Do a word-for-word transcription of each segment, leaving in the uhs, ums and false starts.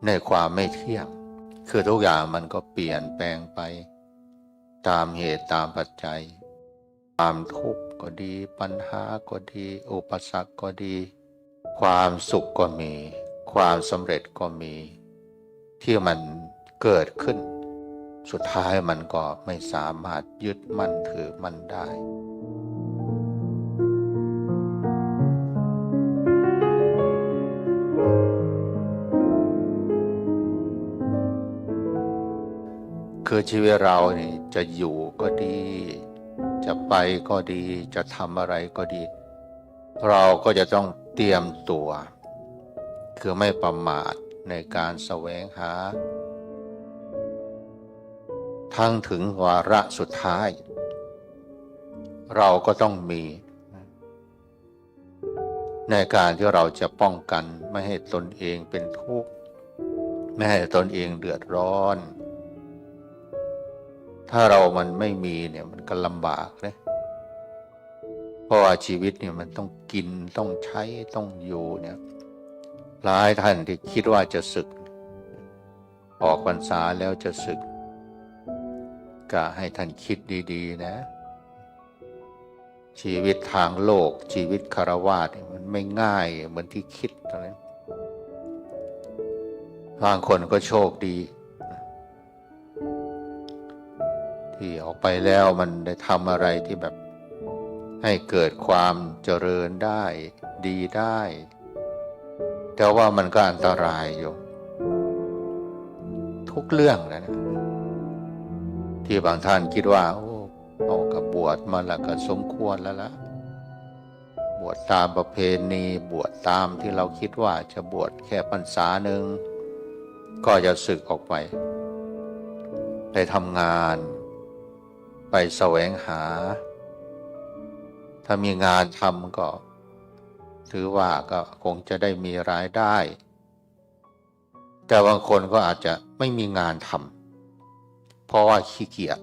ในความไม่เที่ยง คือทุกอย่างมันก็เปลี่ยนแปลงไป ตามเหตุตามปัจจัย ความทุกข์ก็ดี ปัญหาก็ดี อุปสรรคก็ดี ความสุขก็มี ความสำเร็จก็มี ที่มันเกิดขึ้น สุดท้ายมันก็ไม่สามารถยึดมั่นถือมั่นได้ คือชีวิตเรานี่จะอยู่ก็ดี จะไปก็ดี จะทำอะไรก็ดี เราก็จะต้องเตรียมตัว คือไม่ประมาทในการแสวงหา ทั้งถึงวาระสุดท้าย เราก็ต้องมี ในการที่เราจะป้องกันไม่ให้ตนเองเป็นทุกข์ ไม่ให้ตนเองเดือดร้อน ถ้าเรามันไม่มีเนี่ยมันก็ลำบากเลย เพราะว่าชีวิตเนี่ยมันต้องกินต้องใช้ต้องอยู่เนี่ย หลายท่านที่คิดว่าจะสึก ออกพรรษาแล้วจะสึก ก็ให้ท่านคิดดีๆนะ ชีวิตทางโลก ชีวิตคฤหัสถ์เนี่ยมันไม่ง่ายเหมือนที่คิดเท่านั้น บางคนก็โชคดี ที่ออกไปแล้วมันได้ทำอะไรที่แบบ ให้เกิดความเจริญได้ ดีได้ แต่ว่ามันก็อันตรายอยู่ ทุกเรื่องนะ ที่บางท่านคิดว่า โอ้ เอาก็บวชมาแล้วก็สมควรแล้วละ บวชตามประเพณี บวชตามที่เราคิดว่าจะบวชแค่พรรษาหนึ่ง ก็จะสึกออกไป ไปทำงาน ไปแสวงหา ถ้ามีงานทำก็ ถือว่าก็คงจะได้มีรายได้ แต่บางคนก็อาจจะไม่มีงานทำ เพราะว่าขี้เกียจ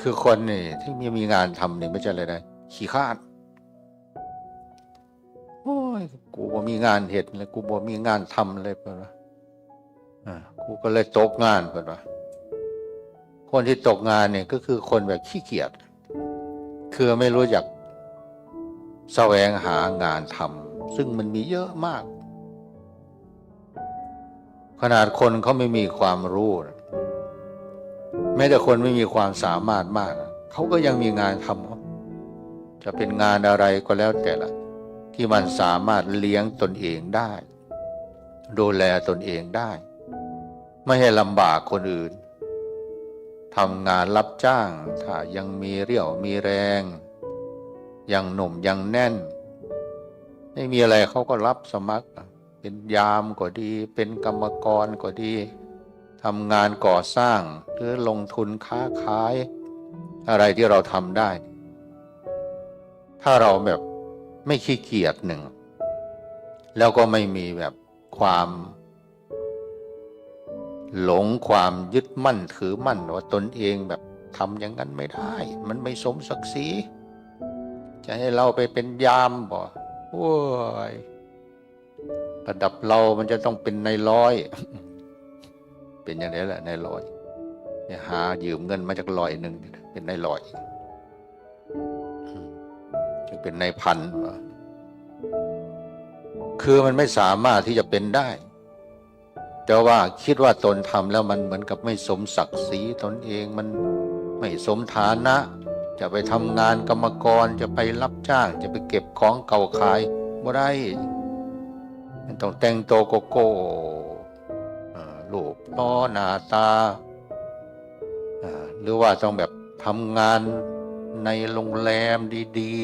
คือคนนี่ที่มีมีงานทำนี่ไม่ใช่เลยนะ ขี้คร้าน โอ้ย กูบ่มีงานเฮ็ดเลย กูบ่มีงานทำเลย เพิ่นว่า อ่า กูก็เลยตกงาน เพิ่นว่า คนที่ตกงานเนี่ยก็คือคนแบบขี้เกียจ คือไม่รู้จักแสวงหางานทำ ซึ่งมันมีเยอะมาก ขนาดคนเขาไม่มีความรู้นะ แม้แต่คนไม่มีความสามารถมากนะ เขาก็ยังมีงานทำ จะเป็นงานอะไรก็แล้วแต่ละ ที่มันสามารถเลี้ยงตนเองได้ ดูแลตนเองได้ ไม่ให้ลำบากคนอื่น ทำงานรับจ้าง ถ้ายังมีเรี่ยวมีแรง ยังหนุ่มยังแน่น ไม่มีอะไรเขาก็รับสมัคร เป็นยามก็ดี เป็นกรรมกรก็ดี ทำงานก่อสร้าง หรือลงทุนค้าขาย อะไรที่เราทำได้ ถ้าเราแบบไม่ขี้เกียจหนึ่ง แล้วก็ไม่มีแบบความหลง ความยึดมั่นถือมั่นว่าตนเองแบบทำอย่างนั้นไม่ได้ มันไม่สมศักดิ์ศรี จะให้เราไปเป็นยามบ่ โอ้ย ระดับเรามันจะต้องเป็นนายร้อย เป็นอย่างนี้แหละนายร้อย เนี่ยหายืมเงินมาจากร้อยหนึ่ง เป็นนายร้อย จะเป็นนายพันวะ คือมันไม่สามารถที่จะเป็นได้ แต่ว่าคิดว่าตนทำแล้วมันเหมือนกับไม่สมศักดิ์ศรีตนเอง มันไม่สมฐานะ จะไปทำงานกรรมกร จะไปรับจ้าง จะไปเก็บของเก่าขาย บ่ได้ มันต้องแต่งตัวโกโก้ อ่า รูปหล่อหน้าตา อ่า หรือว่าต้องแบบทำงานในโรงแรมดี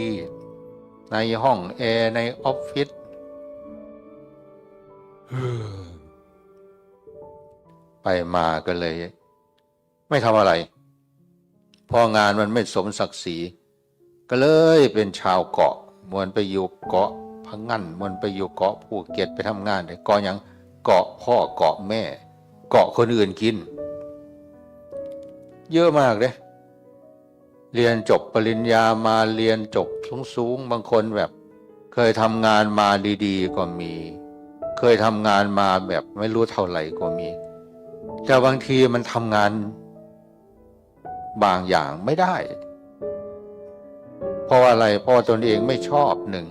ๆ ในห้องแอร์ ในออฟฟิศ ไปมาก็เลย ไม่ทำอะไร เพราะงานมันไม่สมศักดิ์ศรี ก็เลยเป็นชาวเกาะ มวนไปอยู่เกาะพะงั่น มวนไปอยู่เกาะภูเก็ต ไปทำงานเนี่ย เกาะหยัง เกาะพ่อเกาะแม่ เกาะคนอื่นกิน เยอะมากเลย เรียนจบปริญญามา เรียนจบสูงๆ บางคนแบบ เคยทำงานมาดีๆ ก็มี เคยทำงานมาแบบไม่รู้เท่าไหร่ก็มี แต่บางทีมันทำงานบางอย่างไม่ได้ เพราะว่าอะไร เพราะว่าตนเองไม่ชอบหนึ่ง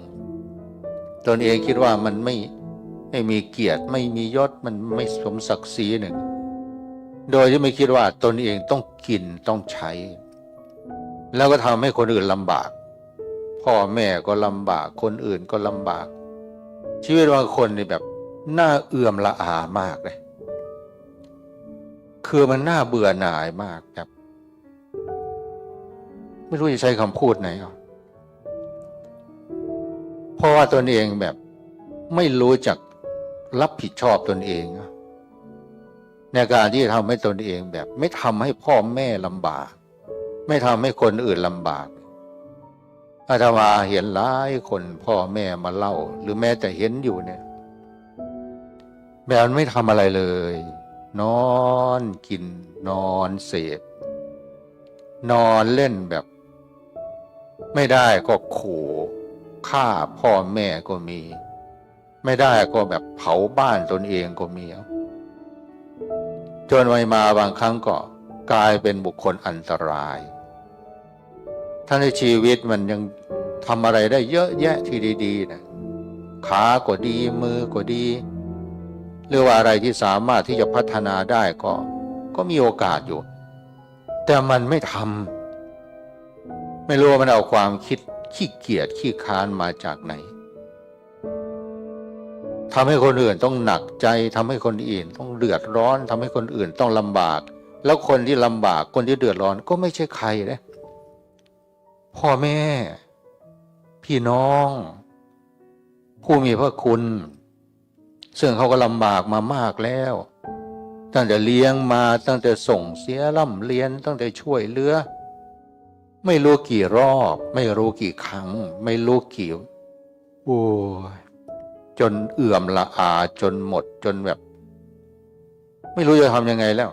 ตนเองคิดว่ามันไม่ไม่มีเกียรติ ไม่มียศ มันไม่สมศักดิ์ศรีหนึ่ง โดยที่ไม่คิดว่าตนเองต้องกินต้องใช้ แล้วก็ทำให้คนอื่นลำบาก พ่อแม่ก็ลำบาก คนอื่นก็ลำบาก ชีวิตบางคนนี่แบบน่าเอือมละอามากเลย คือมันน่าเบื่อหน่ายมากแบบ ไม่รู้จะใช้คำพูดไหนอ่ะ เพราะว่าตนเองแบบไม่รู้จักรับผิดชอบตนเองอะ ในการที่จะทำให้ตนเองแบบไม่ทำให้พ่อแม่ลำบาก ไม่ทำให้คนอื่นลำบาก อาตมาเห็นหลายคนพ่อแม่มาเล่า หรือแม้แต่เห็นอยู่เนี่ย แบบมันไม่ทำอะไรเลย นอนกิน นอนเสพ นอนเล่นแบบ ไม่ได้ก็ขู่ฆ่าพ่อแม่ก็มี ไม่ได้ก็แบบเผาบ้านตนเองก็มี จนวัยมาบางครั้งก็กลายเป็นบุคคลอันตราย ทั้งในชีวิตมันยังทำอะไรได้เยอะแยะที่ดีๆนะ ขาก็ดี มือก็ดี หรือว่าอะไรที่สามารถที่จะพัฒนาได้ก็ ก็มีโอกาสอยู่ แต่มันไม่ทำ ไม่รู้ว่ามันเอาความคิดขี้เกียจขี้ค้านมาจากไหน ทำให้คนอื่นต้องหนักใจ ทำให้คนอื่นต้องเดือดร้อน ทำให้คนอื่นต้องลำบาก แล้วคนที่ลำบาก คนที่เดือดร้อนก็ไม่ใช่ใครเลย พ่อแม่ พี่น้อง ผู้มีพระคุณ ซึ่งเขาก็ลำบากมามากแล้ว ตั้งแต่เลี้ยงมา ตั้งแต่ส่งเสียร่ำเรียน ตั้งแต่ช่วยเหลือ ไม่รู้กี่รอบ ไม่รู้กี่ครั้ง ไม่รู้กี่ โอ้ย จนเอื่อมละอา จนหมด จนแบบ ไม่รู้จะทำยังไงแล้ว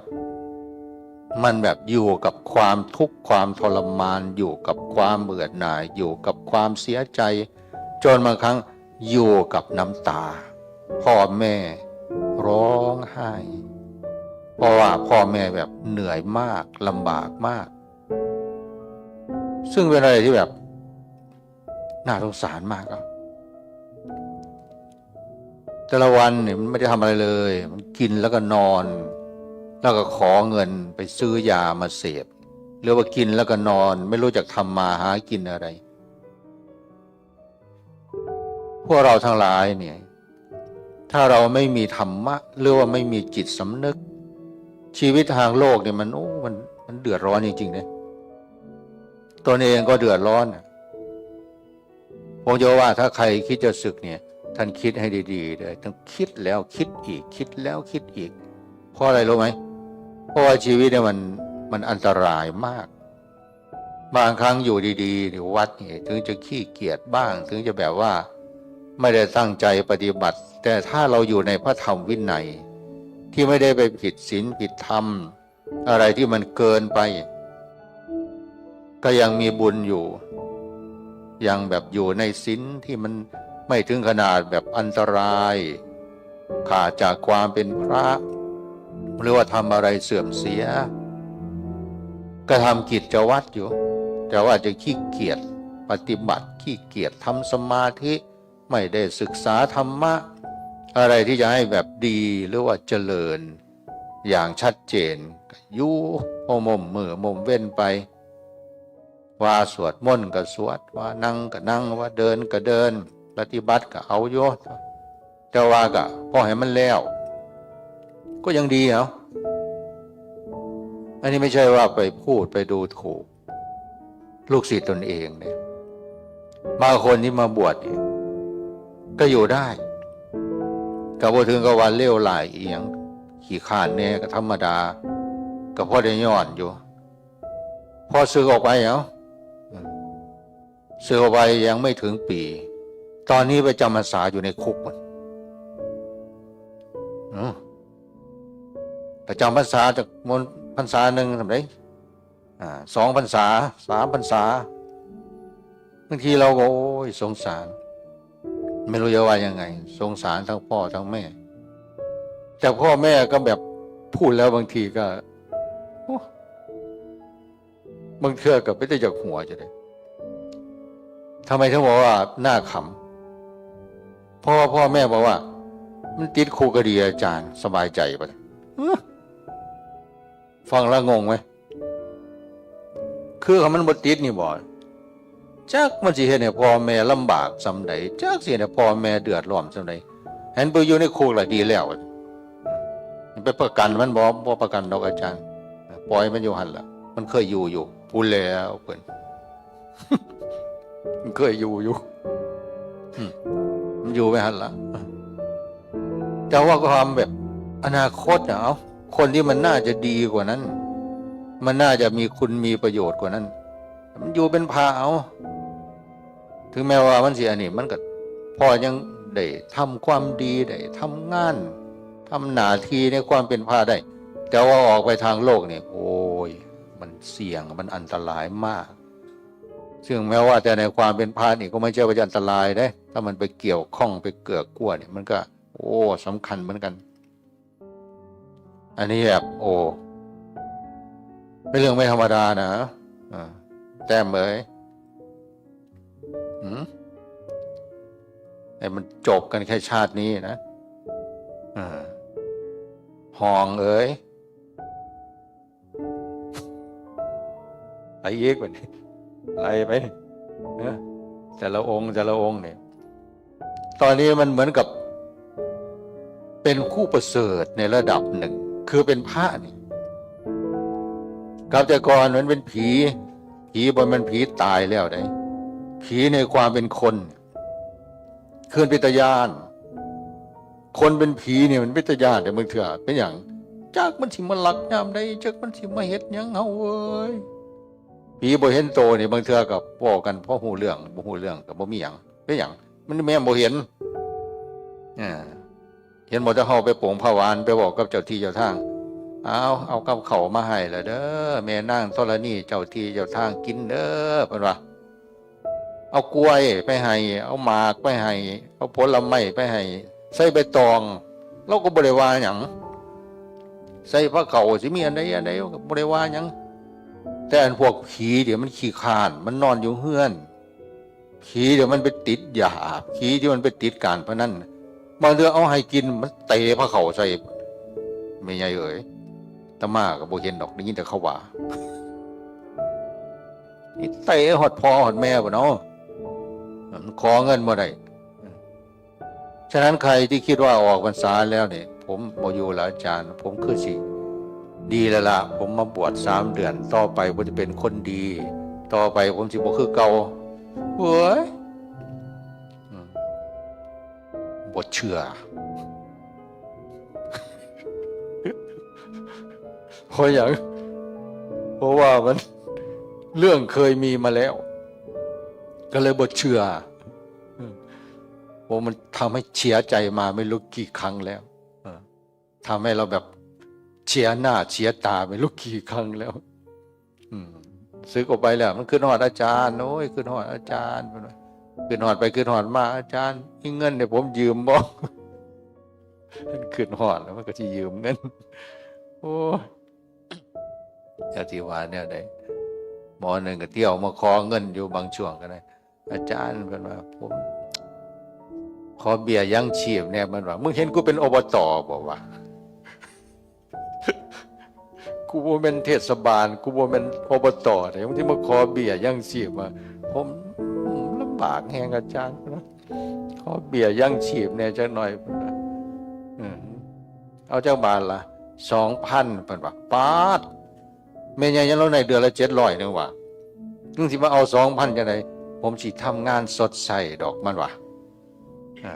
มันแบบอยู่กับความทุกข์ความทรมาน อยู่กับความเบื่อหน่าย อยู่กับความเสียใจ จนบางครั้งอยู่กับน้ำตา พ่อแม่ร้องไห้ เพราะว่าพ่อแม่แบบเหนื่อยมาก ลำบากมาก ซึ่งเป็นอะไรที่แบบน่าสงสารมากอะ แต่ละวันเนี่ยมันไม่ได้ทำอะไรเลย มันกินแล้วก็นอน แล้วก็ขอเงินไปซื้อยามาเสพ หรือว่ากินแล้วก็นอน ไม่รู้จักทำมาหากินอะไร พวกเราทั้งหลายเนี่ย ถ้าเราไม่มีธรรมะ หรือว่าไม่มีจิตสำนึก ชีวิตทางโลกเนี่ยมัน โอ้ มัน มันเดือดร้อนจริงๆเนี่ย ตนเองก็เดือดร้อนอะ ผมจะว่าถ้าใครคิดจะสึกเนี่ย ท่านคิดให้ดีๆเลย ต้องคิดแล้วคิดอีก คิดแล้วคิดอีก เพราะอะไรรู้ไหม เพราะว่าชีวิตเนี่ยมัน มันอันตรายมาก บางครั้งอยู่ดีๆเนี่ยวัดเนี่ย ถึงจะขี้เกียจบ้าง ถึงจะแบบว่า ไม่ได้ตั้งใจปฏิบัติ แต่ถ้าเราอยู่ในพระธรรมวินัย ที่ไม่ได้ไปผิดศีลผิดธรรม อะไรที่มันเกินไป ก็ยังมีบุญอยู่ ยังแบบอยู่ในศีลที่มันไม่ถึงขนาดแบบอันตราย ขาดจากความเป็นพระ หรือว่าทำอะไรเสื่อมเสีย ก็ทำกิจวัตรอยู่ แต่ว่าจะขี้เกียจปฏิบัติ ขี้เกียจทำสมาธิ ไม่ได้ศึกษาธรรมะ อะไรที่จะให้แบบดีหรือว่าเจริญ อย่างชัดเจน ก็อยู่ โมมมือมมเว้นไป ว่าสวดมนต์ก็สวด ว่านั่งก็นั่ง ว่าเดินก็เดิน ปฏิบัติก็เอาอยู่ แต่ว่าก็พอให้มันแล้ว ก็ยังดีเอา อันนี้ไม่ใช่ว่าไปพูดไปดูถูก ลูกศิษย์ตนเองเนี่ย บางคนที่มาบวชเนี่ย ก็อยู่ได้ ก็บ่ถึงกับว่าเลวร้ายอีหยัง ขี้ข้านแน่ก็ธรรมดา ก็พอได้ย้อนอยู่ พอสึกออกไปเอา อืม สึกออกไปยังไม่ถึงปี ตอนนี้ไปจำพรรษาอยู่ในคุกมัน อืม ไปจำพรรษาจากมนพรรษาหนึ่งสำเร็จ อ่า สองพรรษา สามพรรษา บางทีเราก็ โอ้ย สงสาร ไม่รู้จะว่ายังไง สงสารทั้งพ่อทั้งแม่ แต่พ่อแม่ก็แบบพูดแล้วบางทีก็ โอ้ บางเทื่อก็เป็นแต่อยากหัวจะได้ ทำไมถึงบอกว่าหน้าขำ เพราะว่าพ่อแม่บอกว่า มันติดคุกก็ดีอาจารย์ สบายใจปะ เอ้อ ฟังแล้วงงไหม คือคำมันบ่ติดนี่บ่ จักมันสิเฮ็ดให้พ่อแม่ลำบากส่ำใด จักสิเฮ็ดให้พ่อแม่เดือดร้อนส่ำใด หันไปอยู่ในคุกละดีแล้ว ไปประกันมันบ่ บ่ประกันดอกอาจารย์ ปล่อยมันอยู่หั่นล่ะ มันเคยอยู่อยู่ พู้นแล้วเพิ่น มันเคยอยู่อยู่ อืม มันอยู่ไปหั่นล่ะ แต่ว่าความแบบอนาคตน่ะ เอ้า คนที่มันน่าจะดีกว่านั้น มันน่าจะมีคุณมีประโยชน์กว่านั้น มันอยู่เป็นพระเอา ถึงแม้ว่ามันสิอันนี้ มันก็ พ่อยังได้ทำความดี ได้ทำงาน ทำหน้าที่ในความเป็นพระได้ แต่ว่าออกไปทางโลกนี่ โอ้ย มันเสี่ยง มันอันตรายมาก ซึ่งแม้ว่าแต่ในความเป็นพระนี่ก็ไม่ใช่ว่าจะอันตรายเด้ ถ้ามันไปเกี่ยวข้องไปเกือกกลัวเนี่ย มันก็ โอ้ สำคัญเหมือนกัน อันนี้แบบ โอ้ เป็นเรื่องไม่ธรรมดานะ อ่า แต้มเอ๋ย หืม ให้มันจบกันแค่ชาตินี้นะ อ่า หองเอ๋ย ไปอีกบัดนี้ ไล่ไป เนอะ แต่ละองค์ แต่ละองค์เนี่ย ตอนนี้มันเหมือนกับ เป็นผู้ประเสริฐในระดับหนึ่ง คือเป็นพระนี่ กับแต่ก่อนมันเป็นผี ผีบ่แม่นผีตายแล้วเด้ ผีในความเป็นคน คือเป็นตาย้าน คนเป็นผีนี่มันเป็นตาย้านเด้ บางเทื่อ เป็นหยัง จักมันสิมาลักยามใด จักมันสิมาเฮ็ดหยังเฮาเว้ย ผีบ่เห็นโตนี่ บางเทื่อก็เว้ากันพอฮู้เรื่อง บ่ฮู้เรื่องก็บ่มีหยัง เป็นหยัง มันแม่นบ่เห็น อ่า เห็นบ่ แต่เฮาไปโป๋งผ้าหวาน ไปบอกกับเจ้าที่เจ้าทาง เอา เอากับข้าวมาให้ละเด้อ แม่นางธรณี เจ้าที่เจ้าทางกินเด้อ เพิ่นว่า เอากล้วยไปให้ เอาหมากไปให้ เอาผลไม้ไปให้ ใส่ใบตอง เราก็บ่ได้ว่าหยัง ใส่ผ้าขาว สิมีอันใดอันใดก็บ่ได้ว่าหยัง แต่อันพวกผีเดี๋ยวมันขี้คร้าน มันนอนอยู่เฮือน ผีเดี๋ยวมันไปติดยา ผีที่มันไปติดการพนัน บางเทื่อเอาให้กิน มันเตะผ้าขาวใส่ แม่ใหญ่เอ๋ย อาตมาก็บ่เห็นดอก ได้ยินแต่เขาว่า นี่เตะฮอดพ่อฮอดแม่พุ้นเนาะ มันขอเงินบ่ได้ ฉะนั้นใครที่คิดว่าออกพรรษาแล้วเนี่ย ผมบ่อยู่แล้วอาจารย์ ผมคือสิดีแล้วล่ะ ผมมาบวชสามเดือน ต่อไปผมจะเป็นคนดี ต่อไปผมสิบ่คือเก่า เว้ย อืม บ่เชื่อ เพราะหยัง เพราะว่ามัน เรื่องเคยมีมาแล้ว ก็เลยบ่เชื่อ อืม โอ้ มันทำให้เสียใจมาไม่รู้กี่ครั้งแล้ว เออ ทำให้เราแบบเสียหน้าเสียตาไม่รู้กี่ครั้งแล้ว อืม สึกออกไปแล้ว มันคิดฮอดอาจารย์ โอ้ย คิดฮอดอาจารย์ คิดฮอดไปคิดฮอดมา อาจารย์ มีเงินให้ผมยืมบ่ มันคิดฮอดแล้วมันก็สิยืมเงิน โอ้ย จักสิว่าแนวใด หมอหนึ่งก็เที่ยวมาขอเงินอยู่บางช่วงก็ได้ อาจารย์ เพิ่นว่า ผมขอเบี้ยยังชีพแหน่ เพิ่นว่า มึงเห็นกูเป็น อบต บ่วะ กูบ่แม่นเทศบาล กูบ่แม่น อบต เด้ มึงสิมาขอเบี้ยยังชีพวะ ผมลำบากแฮงอาจารย์ ขอเบี้ยยังชีพแหน่จักหน่อย เพิ่นว่า อืม เอาจักบาทล่ะ สองพัน เพิ่นว่า ป๊าด แม่ใหญ่ยังลดให้เดือนละเจ็ดร้อยนึงว่ะ มึงสิมาเอาสองพันจั่งใด ผมสิทำงานชดใช้ดอก มันว่า อ่า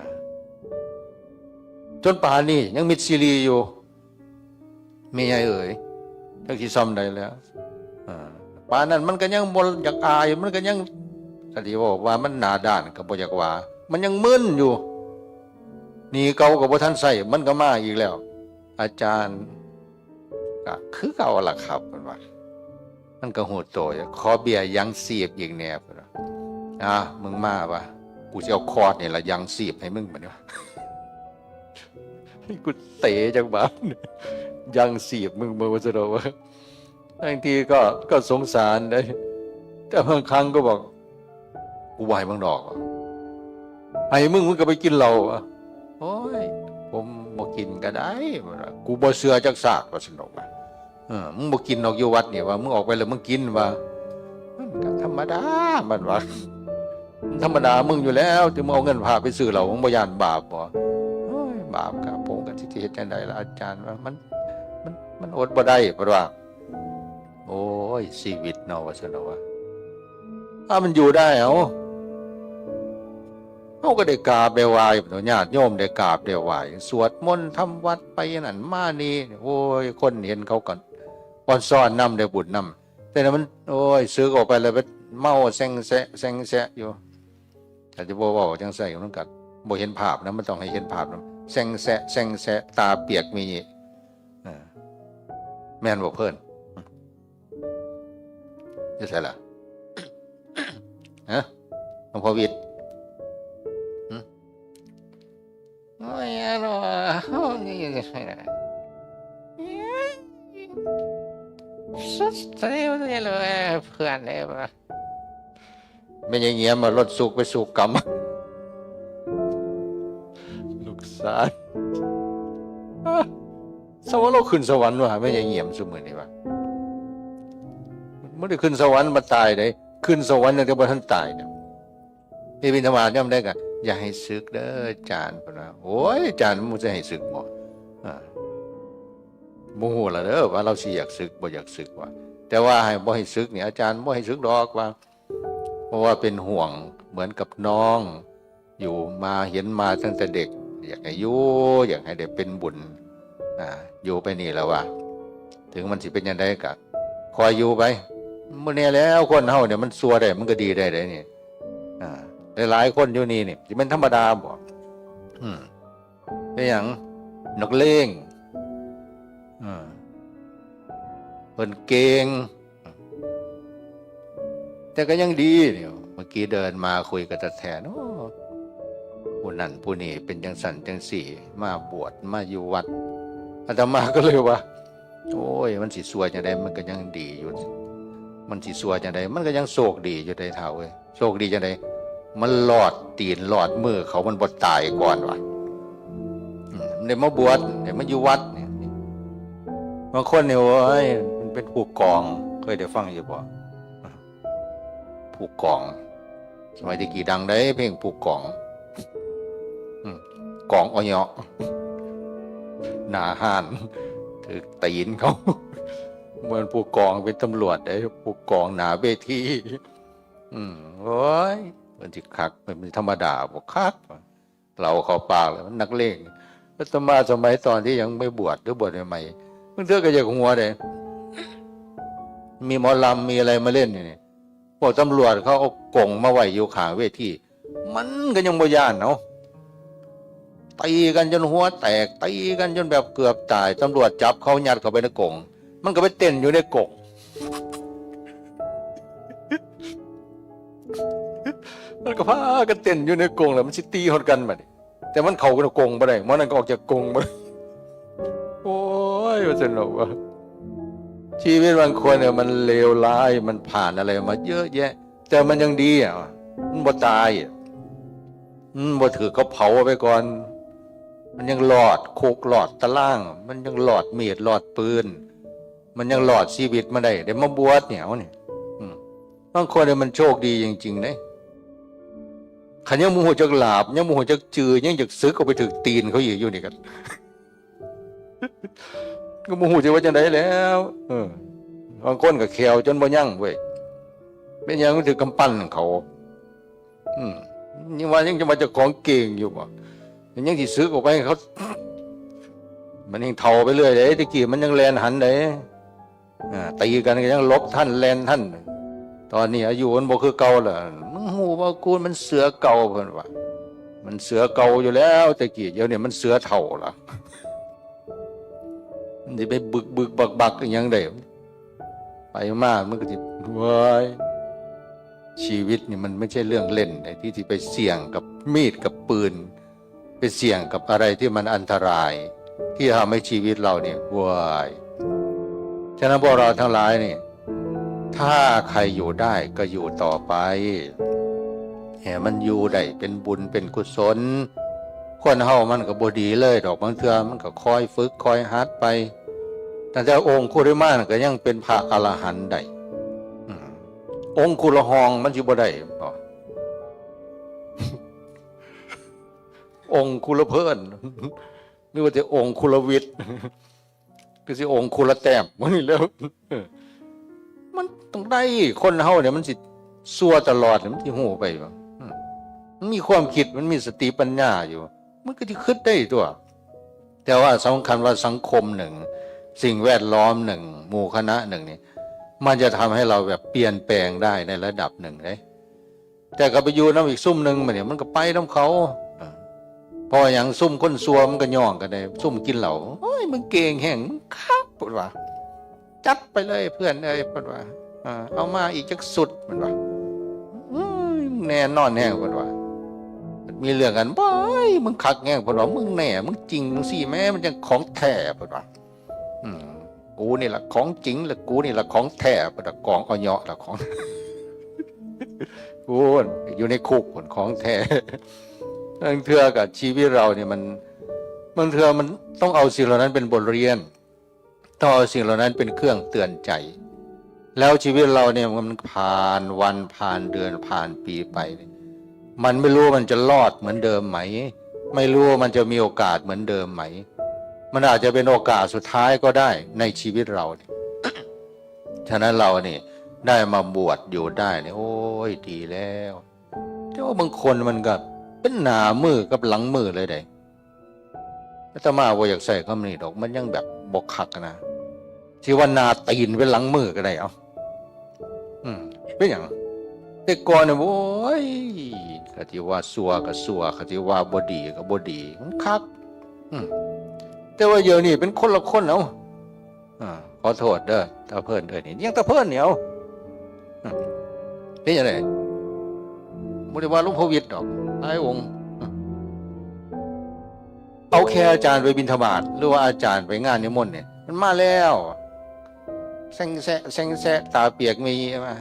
จนป่านนี้ยังมิดซีรีอยู่ แม่ใหญ่เอ๋ย จักสิซ่อมใดแล้ว อ่า ป่านนั้นมันก็ยังบ่อยากอาย มันก็ยัง ก็สิบอกว่ามันหน้าด้านก็บ่อยากว่า มันยังมึนอยู่ หนี้เก่าก็บ่ทันใช้ มันก็มาอีกแล้ว อาจารย์ ก็คือเก่าล่ะครับ เพิ่นว่า มันก็ฮู้โตอยู่ ขอเบี้ยยังชีพอีกแหน่ เพิ่นว่า อ่า มึงมาปะ กูสิเอาคอร์ดนี่ละยังสีบให้มึงบัดนี้ กูเตะจักบาด ยังสีบมึงมาว่าซะดอกว่า บางทีก็ก็สงสารได้ แต่บางครั้งก็บอก กูบ่ให้มึงดอกว่ะ ให้มึง มึงก็ไปกินเหล้าว่ะ โอ้ย ผมบ่กินก็ได้ กูบ่เชื่อจักซากว่าซั่นดอกว่า เออ มึงบ่กินดอกอยู่วัดนี่ว่า มึงออกไปแล้วมึงกินว่า มันก็ธรรมดา มันว่า มันธรรมดามึงอยู่แล้ว ที่มึงเอาเงินพระไปซื้อเหล้า มึงบ่ย้านบาปบ่ โอ้ย บาปครับ ผมก็สิเฮ็ดจั่งใดล่ะอาจารย์ว่า มัน มัน มันอดบ่ได้ เพิ่นว่า โอ้ย ชีวิตเนาะ ว่าซั่นดอกว่า ถ้ามันอยู่ได้ เอ้า เฮาก็ได้กราบได้ไหว้ ญาติโยมได้กราบได้ไหว้ สวดมนต์ทำวัดไปนั่นมานี่ โอ้ย คนเห็นเขาก็ออนซอนนำ ได้บุญนำ แต่นั้นมัน โอ้ย สึกออกไปแล้วไปเมาแซงแซะ แซงแซะอยู่ ถ้าจะบ่เว้าจั่งใส่มันก็บ่เห็นภาพนะ มันต้องให้เห็นภาพนะ แซงแซะ แซงแซะ ตาเปียกมี เออ แม่นบ่เพิ่น อยู่ไสล่ะ ฮะ หลวงพ่อวิทย์ หึ โอ้ย อันว่า เฮานี่ สุดท้ายมันจะเลย เพื่อนเลยว่า แม่ยายเงียมมารถสุกไปสุกกรรม ลูกชาย สวรรค์ เราขึ้นสวรรค์ว่ะ แม่ยายเงียมซุมื้อนี้ว่ะ บ่ได้ขึ้นสวรรค์มาตายเด้ ขึ้นสวรรค์ตั้งแต่บ่ทันตายเนี่ย ไปบิณฑบาตยามใดก็ อย่าให้สึกเด้ออาจารย์ เพิ่นว่า โอ้ย อาจารย์ มึงจะให้สึกบ่ อ่า บ่ฮู้ล่ะเด้อ ว่าเราสิอยากสึกบ่อยากสึกว่า แต่ว่าให้บ่ให้สึกนี่ อาจารย์บ่ให้สึกดอกว่า เพราะว่าเป็นห่วง เหมือนกับน้อง อยู่มา เห็นมาตั้งแต่เด็ก อยากให้อยู่ อยากให้ได้เป็นบุญ อ่า อยู่ไปนี่แหละว่า ถึงมันสิเป็นจั่งใดก็คอยอยู่ไป มื้อนี้แล้วคนเฮาเนี่ยมันชั่วได้ มันก็ดีได้เด้นี่ อ่า หลายๆคนอยู่นี่นี่ สิเป็นธรรมดาบ่ อืม เป็นหยัง นักเลง อ่า เพิ่นเก่ง แต่ก็ยังดีเนี่ย เมื่อกี้เดินมาคุยกับตาแทน โอ้ ผู้นั่นผู้นี่เป็นจังซั่นจังซี่ มาบวช มาอยู่วัด อาตมาก็เลยว่า โอ้ย มันสิชั่วจั่งใด มันก็ยังดีอยู่ มันสิชั่วจั่งใด มันก็ยังโชคดีอยู่เด้เฒ่าเอ้ย โชคดีจั่งใด มันรอดตีนรอดมือเขา มันบ่ตายก่อนว่ะ อืม ได้มาบวช ได้มาอยู่วัดเนี่ย บางคนเนี่ย โอ้ย มันเป็นผู้กอง เคยได้ฟังอยู่บ่ ผู้กอง สมัยตะกี้ดังเด้ เพลงผู้กอง อืม กองออย หน้าห้าน ถือตีนเขา เหมือนผู้กองเป็นตำรวจเด้ ผู้กองหน้าเวที อืม โอ้ย มันสิคัก มันธรรมดาบ่ คัก เหล้าเข้าปากแล้ว มันนักเลง อาตมาสมัยตอนที่ยังไม่บวช หรือบวชใหม่ๆ บางเทื่อก็อยากหัวเด้ มีหมอลำ มีอะไรมาเล่นนี่ พวกตำรวจเขาเอากงมาไว้อยู่ข้างเวที มันก็ยังบ่ย้าน เอ้า ตีกันจนหัวแตก ตีกันจนแบบเกือบตาย ตำรวจจับเขายัดเข้าไปในกง มันก็ไปเต้นอยู่ในกง มันก็พากันเต้นอยู่ในกง แล้วมันสิตีฮอดกันบัดนี้ แต่มันเข้าในกงบ่ได้ หมอนั่นก็ออกจากกงบ่ได้ โอ้ย ว่าซั่นดอกว่า ชีวิตบางคนเนี่ยมันเลวร้าย มันผ่านอะไรมาเยอะแยะ แต่มันยังดีอ่ะ มันบ่ตายอ่ะ มันบ่ถืกเขาเผาไปก่อน มันยังรอดคุกรอดตาราง มันยังรอดมีดรอดปืน มันยังรอดชีวิตมาได้ ได้มาบวชเนี่ย เอานี่ อืม บางคนเนี่ยมันโชคดีจริงๆ เด้ คันยังบ่ฮู้จักหลาบ ยังบ่ฮู้จักจือ ยังอยากสึกออกไปถืกตีนเขาอีกอยู่นี่กัน ก็บ่ฮู้สิว่าจั่งใดแล้ว เออ บางคนก็แขวจนบ่ยั้งเว้ย เป็นหยังมันถืกกำปั้นเขา อืม ยังว่ายังจะมาเจ้าของเก่งอยู่บ่ มันยังสิสึกออกไปให้เขา มันยังเฒ่าไปเรื่อยเด้ แต่กี้มันยังแล่นหันเด้ อ่า ตีกันก็ยังหลบทัน แล่นทัน ตอนนี้อายุมันบ่คือเก่าแล้ว มึงฮู้บ่ กูมันเสือเก่า เพิ่นว่า มันเสือเก่าอยู่แล้ว แต่กี้ เดี๋ยวนี้มันเสือเฒ่าละ มันสิไปบึกบึกบักบักอิหยังได้ ไปมามันก็สิ เว้ย ชีวิตนี่มันไม่ใช่เรื่องเล่นนะที่ที่ไปเสี่ยงกับมีดกับปืน ไปเสี่ยงกับอะไรที่มันอันตราย ที่ทำให้ชีวิตเราเนี่ยเวายฉะนั้นพวกเราทั้งหลายนี่ ถ้าใครอยู่ได้ก็อยู่ต่อไป แห่มันอยู่ได้เป็นบุญเป็นกุศล คนเฮามันก็บ่ดีเลยดอก บางเทื่อมันก็คอยฝึกคอยหัดไป ตั้งแต่องคุลิมานก็ยังเป็นพระอรหันต์ได้ อืม องคุละหองมันสิบ่ได้บ่ องคุละเพิ่น หรือว่าจะองคุละวิทย์ คือสิองคุละแต้ม วันนี้แล้ว มันต้องได้ คนเฮาเนี่ยมันสิซั่วตลอด มันสิฮู้ไปบ่ อืม มันมีความคิด มันมีสติปัญญาอยู่ มันก็สิคิดได้ตัว แต่ว่าสำคัญว่าสังคมหนึ่ง สิ่งแวดล้อมหนึ่ง หมู่คณะหนึ่งนี่ มันจะทำให้เราแบบเปลี่ยนแปลงได้ในระดับหนึ่งเลย แต่ก็ไปอยู่นำอีกซุมหนึ่งมาเนี่ย มันก็ไปนำเขา เออ เพราะว่าหยัง ซุมคนซั่วมันก็ย่องกันได้ ซุมกินเหล้า โอ้ย มึงเก่งแฮง มึงคัก เพิ่นว่า จัดไปเลยเพื่อนเอ้ย เพิ่นว่า อ่า เอามาอีกจักสุด เพิ่นว่า อืม แน่นอนแฮง เพิ่นว่า มีเรื่องกัน โอ้ย มึงคักแฮง เพิ่นว่า มึงแน่ มึงจริงจังซี่แหม มันจั่งของแท้ เพิ่นว่า อืม กูนี่ล่ะของจริง และกูนี่ล่ะของแท้ เพิ่นว่ากองเอาเหยาะล่ะของ โอ้ย อยู่ในคุก เพิ่นของแท้ บางเทื่อกับชีวิตเราเนี่ยมัน บางเทื่อมันต้องเอาสิ่งเหล่านั้นเป็นบทเรียน ต้องเอาสิ่งเหล่านั้นเป็นเครื่องเตือนใจ แล้วชีวิตเราเนี่ยมันผ่านวันผ่านเดือนผ่านปีไป มันไม่รู้มันจะรอดเหมือนเดิมไหม ไม่รู้มันจะมีโอกาสเหมือนเดิมไหม มันอาจจะเป็นโอกาสสุดท้ายก็ได้ในชีวิตเราเนี่ย ฉะนั้นเรานี่ได้มาบวชอยู่ได้เนี่ย โอ้ย ดีแล้ว แต่ว่าบางคนมันก็เป็นหน้ามือกับหลังมือเลยเด้ อาตมาบ่อยากใช้คำนี้ดอก มันยังแบบบ่คักนะ สิว่าหน้าตีนเป็นหลังมือก็ได้ เอ้า อืม เป็นหยัง แต่ก่อนเนี่ย โอ้ย เขาสิว่าซั่วก็ซั่ว เขาสิว่าบ่ดีก็บ่ดี มันคัก อืม แต่ว่าเดี๋ยวนี้เป็นคนละคน เอ้า อ่า ขอโทษเด้อ ตาเพิ่นเด้อ นี่ยังตาเพิ่นเนี่ย เอ้า อืม เป็นจั่งใด บ่ได้ว่าหลวงพ่อวิทย์ดอก หลายองค์ อืม เอาแค่อาจารย์ไปบิณฑบาต หรือว่าอาจารย์ไปงานนิมนต์เนี่ย มันมาแล้ว แซงแซะ แซงแซะ ตาเปียกมีมา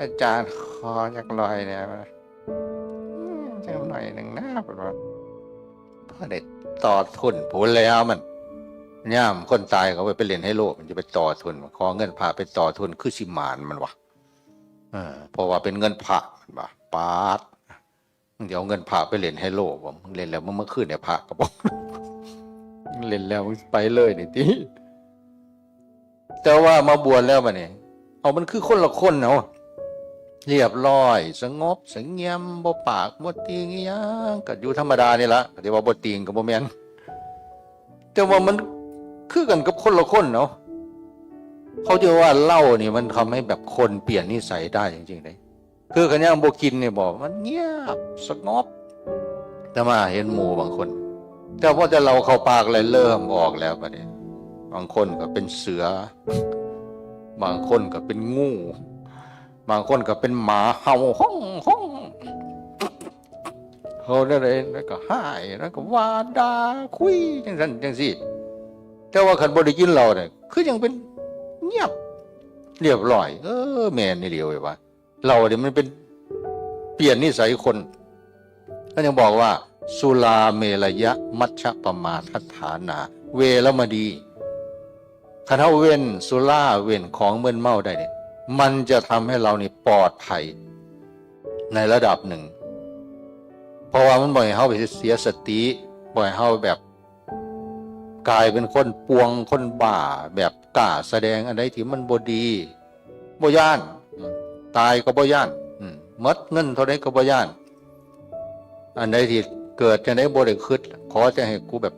อาจารย์ขอจักหน่อยเนี่ย มา อืม จักหน่อยหนึ่งนะ เพิ่นว่า พอได้ต่อทุนพู้นแล้วมัน ยามคนตายเขาไปเล่นไฮโล มันจะไปต่อทุน ขอเงินพระไปต่อทุน คือสิหมานมันวะ เออ เพราะว่าเป็นเงินพระ มันว่า ปาด มึงสิเอาเงินพระไปเล่นไฮโลบ่ มึงเล่นแล้วมึงมาคืนให้พระก็บอก มึงเล่นแล้วมึงไปเลยนี่ติ แต่ว่ามาบวชแล้วบัดนี้ เอามันคือคนละคนเนาะ เรียบร้อย สงบเสงี่ยม บ่ปากบ่ติงอิหยัง ก็อยู่ธรรมดานี่ละ ก็สิว่าบ่ติงก็บ่แม่น แต่ว่ามันคือกันกับคนละคนเนาะ เขาจะว่าเหล้านี่มันทำให้แบบคนเปลี่ยนนิสัยได้จริงๆเลย คือคันยังบ่กินนี่บอก มันเงียบสงบ แต่มาเห็นหมู่บางคน แต่พอจะเหล้าเข้าปากเลยเริ่มออกแล้วบัดนี้ บางคนก็เป็นเสือ บางคนก็เป็นงู บางคนก็เป็นหมาเห่าฮ้องฮ้อง เขาได้เลย แล้วก็ไห้ แล้วก็ว่าด่าคุยจังซั่นจังซี่ แต่ว่าคันบ่ได้กินเหล้าเนี่ย คือยังเป็นเงียบ เรียบร้อย เออ แม่นอีหลีเว้ยว่า เหล้าเนี่ยมันเป็นเปลี่ยนนิสัยคน ก็ยังบอกว่า สุราเมรยะมัชฌปมาทัฏฐานา เวรมณี คันเฮาเว้นสุรา เว้นของมึนเมาได้เนี่ย มันจะทำให้เรานี่ปลอดภัยในระดับหนึ่ง เพราะว่ามันบ่ให้เฮาไปเสียสติ บ่ให้เฮาแบบ กลายเป็นคนป่วง คนบ้า แบบกล้าแสดงอันใดที่มันบ่ดี บ่ย้าน อืม ตายก็บ่ย้าน อืม หมดเงินเท่าใดก็บ่ย้าน อันใดที่เกิดจังใดบ่ได้คิด ขอแต่ให้กูแบบ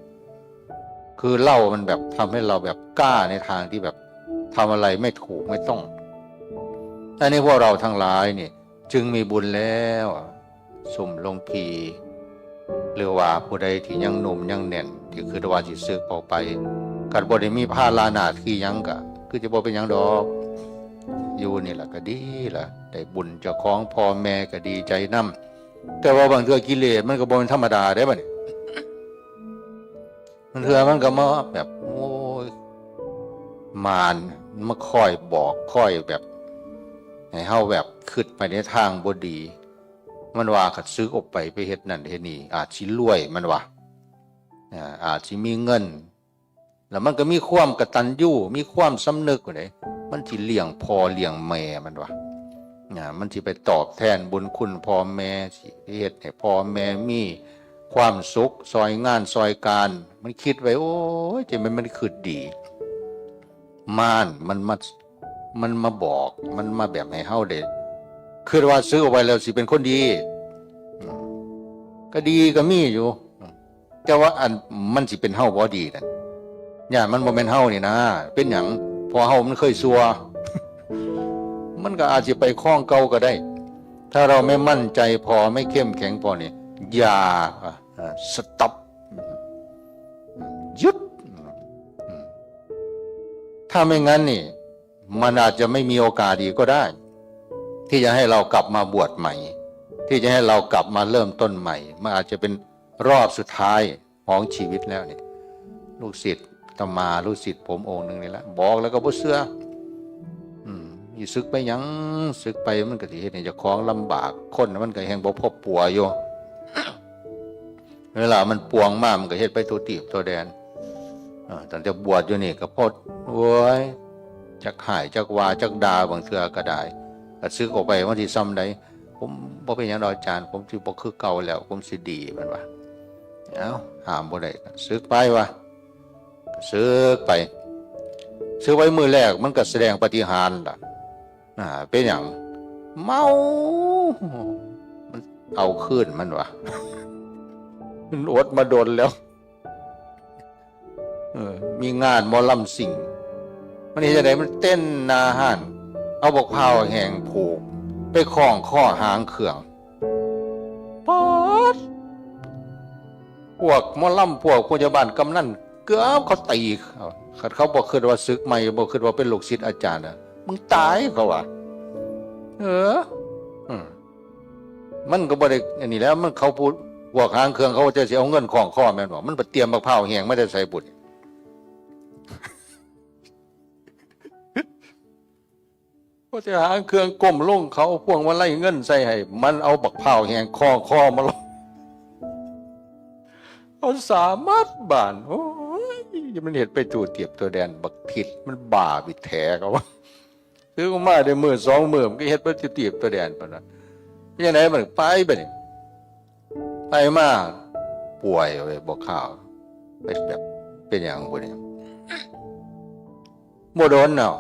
คือเหล้ามันแบบทำให้เราแบบกล้าในทางที่แบบทำอะไรไม่ถูกไม่ต้อง อันนี้พวกเราทั้งหลายนี่ จึงมีบุญแล้ว ซุมหลวงพี่ หรือว่าผู้ใดที่ยังหนุ่มยังแน่น ที่คิดว่าสิสึกออกไป คันบ่ได้มีภาระหน้าที่หยังก็ คือจะบ่เป็นหยังดอก อยู่นี่ล่ะก็ดีล่ะ ได้บุญเจ้าของพ่อแม่ก็ดีใจนำ แต่ว่าบางเทื่อกิเลสมันก็บ่แม่นธรรมดาเด้บัดนี้ บางเทื่อมันก็มาแบบ โอ้ย มารมาคอยบอก คอยแบบ ให้เฮาแบบคิดไปในทางบ่ดี มันว่าคันสึกออกไป ไปเฮ็ดนั่นเฮ็ดนี่ อาจสิรวย มันว่า อ่า อาจสิมีเงิน แล้วมันก็มีความกตัญญู มีความสำนึกอยู่เด้ มันสิเลี้ยงพ่อเลี้ยงแม่ มันว่า อ่า มันสิไปตอบแทนบุญคุณพ่อแม่ สิเฮ็ดให้พ่อแม่มีความสุข ซอยงานซอยการ มันคิดไว้ โอ้ย จั่งแม่นมันคิดดี มารมันมา มันมาบอก มันมาแบบให้เฮาได้ คิดว่าสึกออกไปแล้วสิเป็นคนดี อืม ก็ดีก็มีอยู่ อืม แต่ว่าอันมันสิเป็นเฮาบ่ดีนั่น ย้านมันบ่แม่นเฮานี่นะ เป็นหยัง เพราะเฮามันเคยชั่ว มันก็อาจสิไปครองเก่าก็ได้ ถ้าเราไม่มั่นใจพอ ไม่เข้มแข็งพอนี่ อย่า อ่า stop หยุด ถ้าไม่งั้นนี่ มันอาจจะไม่มีโอกาสอีกก็ได้ ที่จะให้เรากลับมาบวชใหม่ ที่จะให้เรากลับมาเริ่มต้นใหม่ มันอาจจะเป็นรอบสุดท้ายของชีวิตแล้วนี่ ลูกศิษย์อาตมา ลูกศิษย์ผมองค์หนึ่งนี่แหละ บอกแล้วก็บ่เชื่อ อืม สิสึกไปหยัง สึกไปมันก็สิเฮ็ดให้เจ้าของลำบาก คนมันก็แฮ่งบ่พอปัวอยู่ เวลามันป่วงมา มันก็เฮ็ดไปทั่วทีปทั่วแดน อ่า ตั้งแต่บวชอยู่นี่ก็พอ โอ้ย จักฮ้าย จักว่า จักด่า บางเทื่อก็ได้ ก็สึกออกไป มันสิส่ำใด ผมบ่เป็นหยังดอกอาจารย์ ผมสิบ่คือเก่าแล้ว ผมสิดี มันว่า เอ้า ห้ามบ่ได้ ก็สึกไปว่า ก็สึกไป สึกไปมื้อแรก มันก็แสดงปาฏิหาริย์ล่ะ อ่า เป็นหยัง เมา มันเอาคืนมันวะ มันอดมาโดนแล้ว เออ มีงานหมอลำซิ่ง มันเฮ็ดจั่งใด มันเต้นหน้าฮ้าน เอาบักพร้าวแห้งผูก ไปคล้องคอหางเครื่อง ป๊าด พวกหมอลำ พวกพยาบาลกำนัน เกือบเขาตีเขา คันเขาบ่คิดว่าสึกใหม่ บ่คิดว่าเป็นลูกศิษย์อาจารย์น่ะ มึงตาย เขาว่า เออ อืม มันก็บ่ได้อันนี้แล้ว มันเขาพูด พวกหางเครื่องเขาจะสิเอาเงินคล้องคอแม่นบ่ มันไปเตรียมบักพร้าวแห้งมาแต่ไสบุญ พอจะหางเครื่องก้มลง เขาเอาพวงมาลัยเงินใส่ให้ มันเอาบักพร้าวแห้งคล้องคอมาลง เขาสามารถบาน โอ้ย มันเฮ็ดไปทั่วทีปทั่วแดน บักผิด มันบ้าไปแท้เขาว่า ถือออกมาได้มื้อสองมื้อ มันก็เฮ็ดไปทั่วทีปทั่วแดนปานนั้น เป็นจั่งใดมันไปบัดนี้ ไปมาป่วยเว้ย บ่ข่าว เป็นแบบ เป็นหยังบุนี่ บ่โดนเนาะ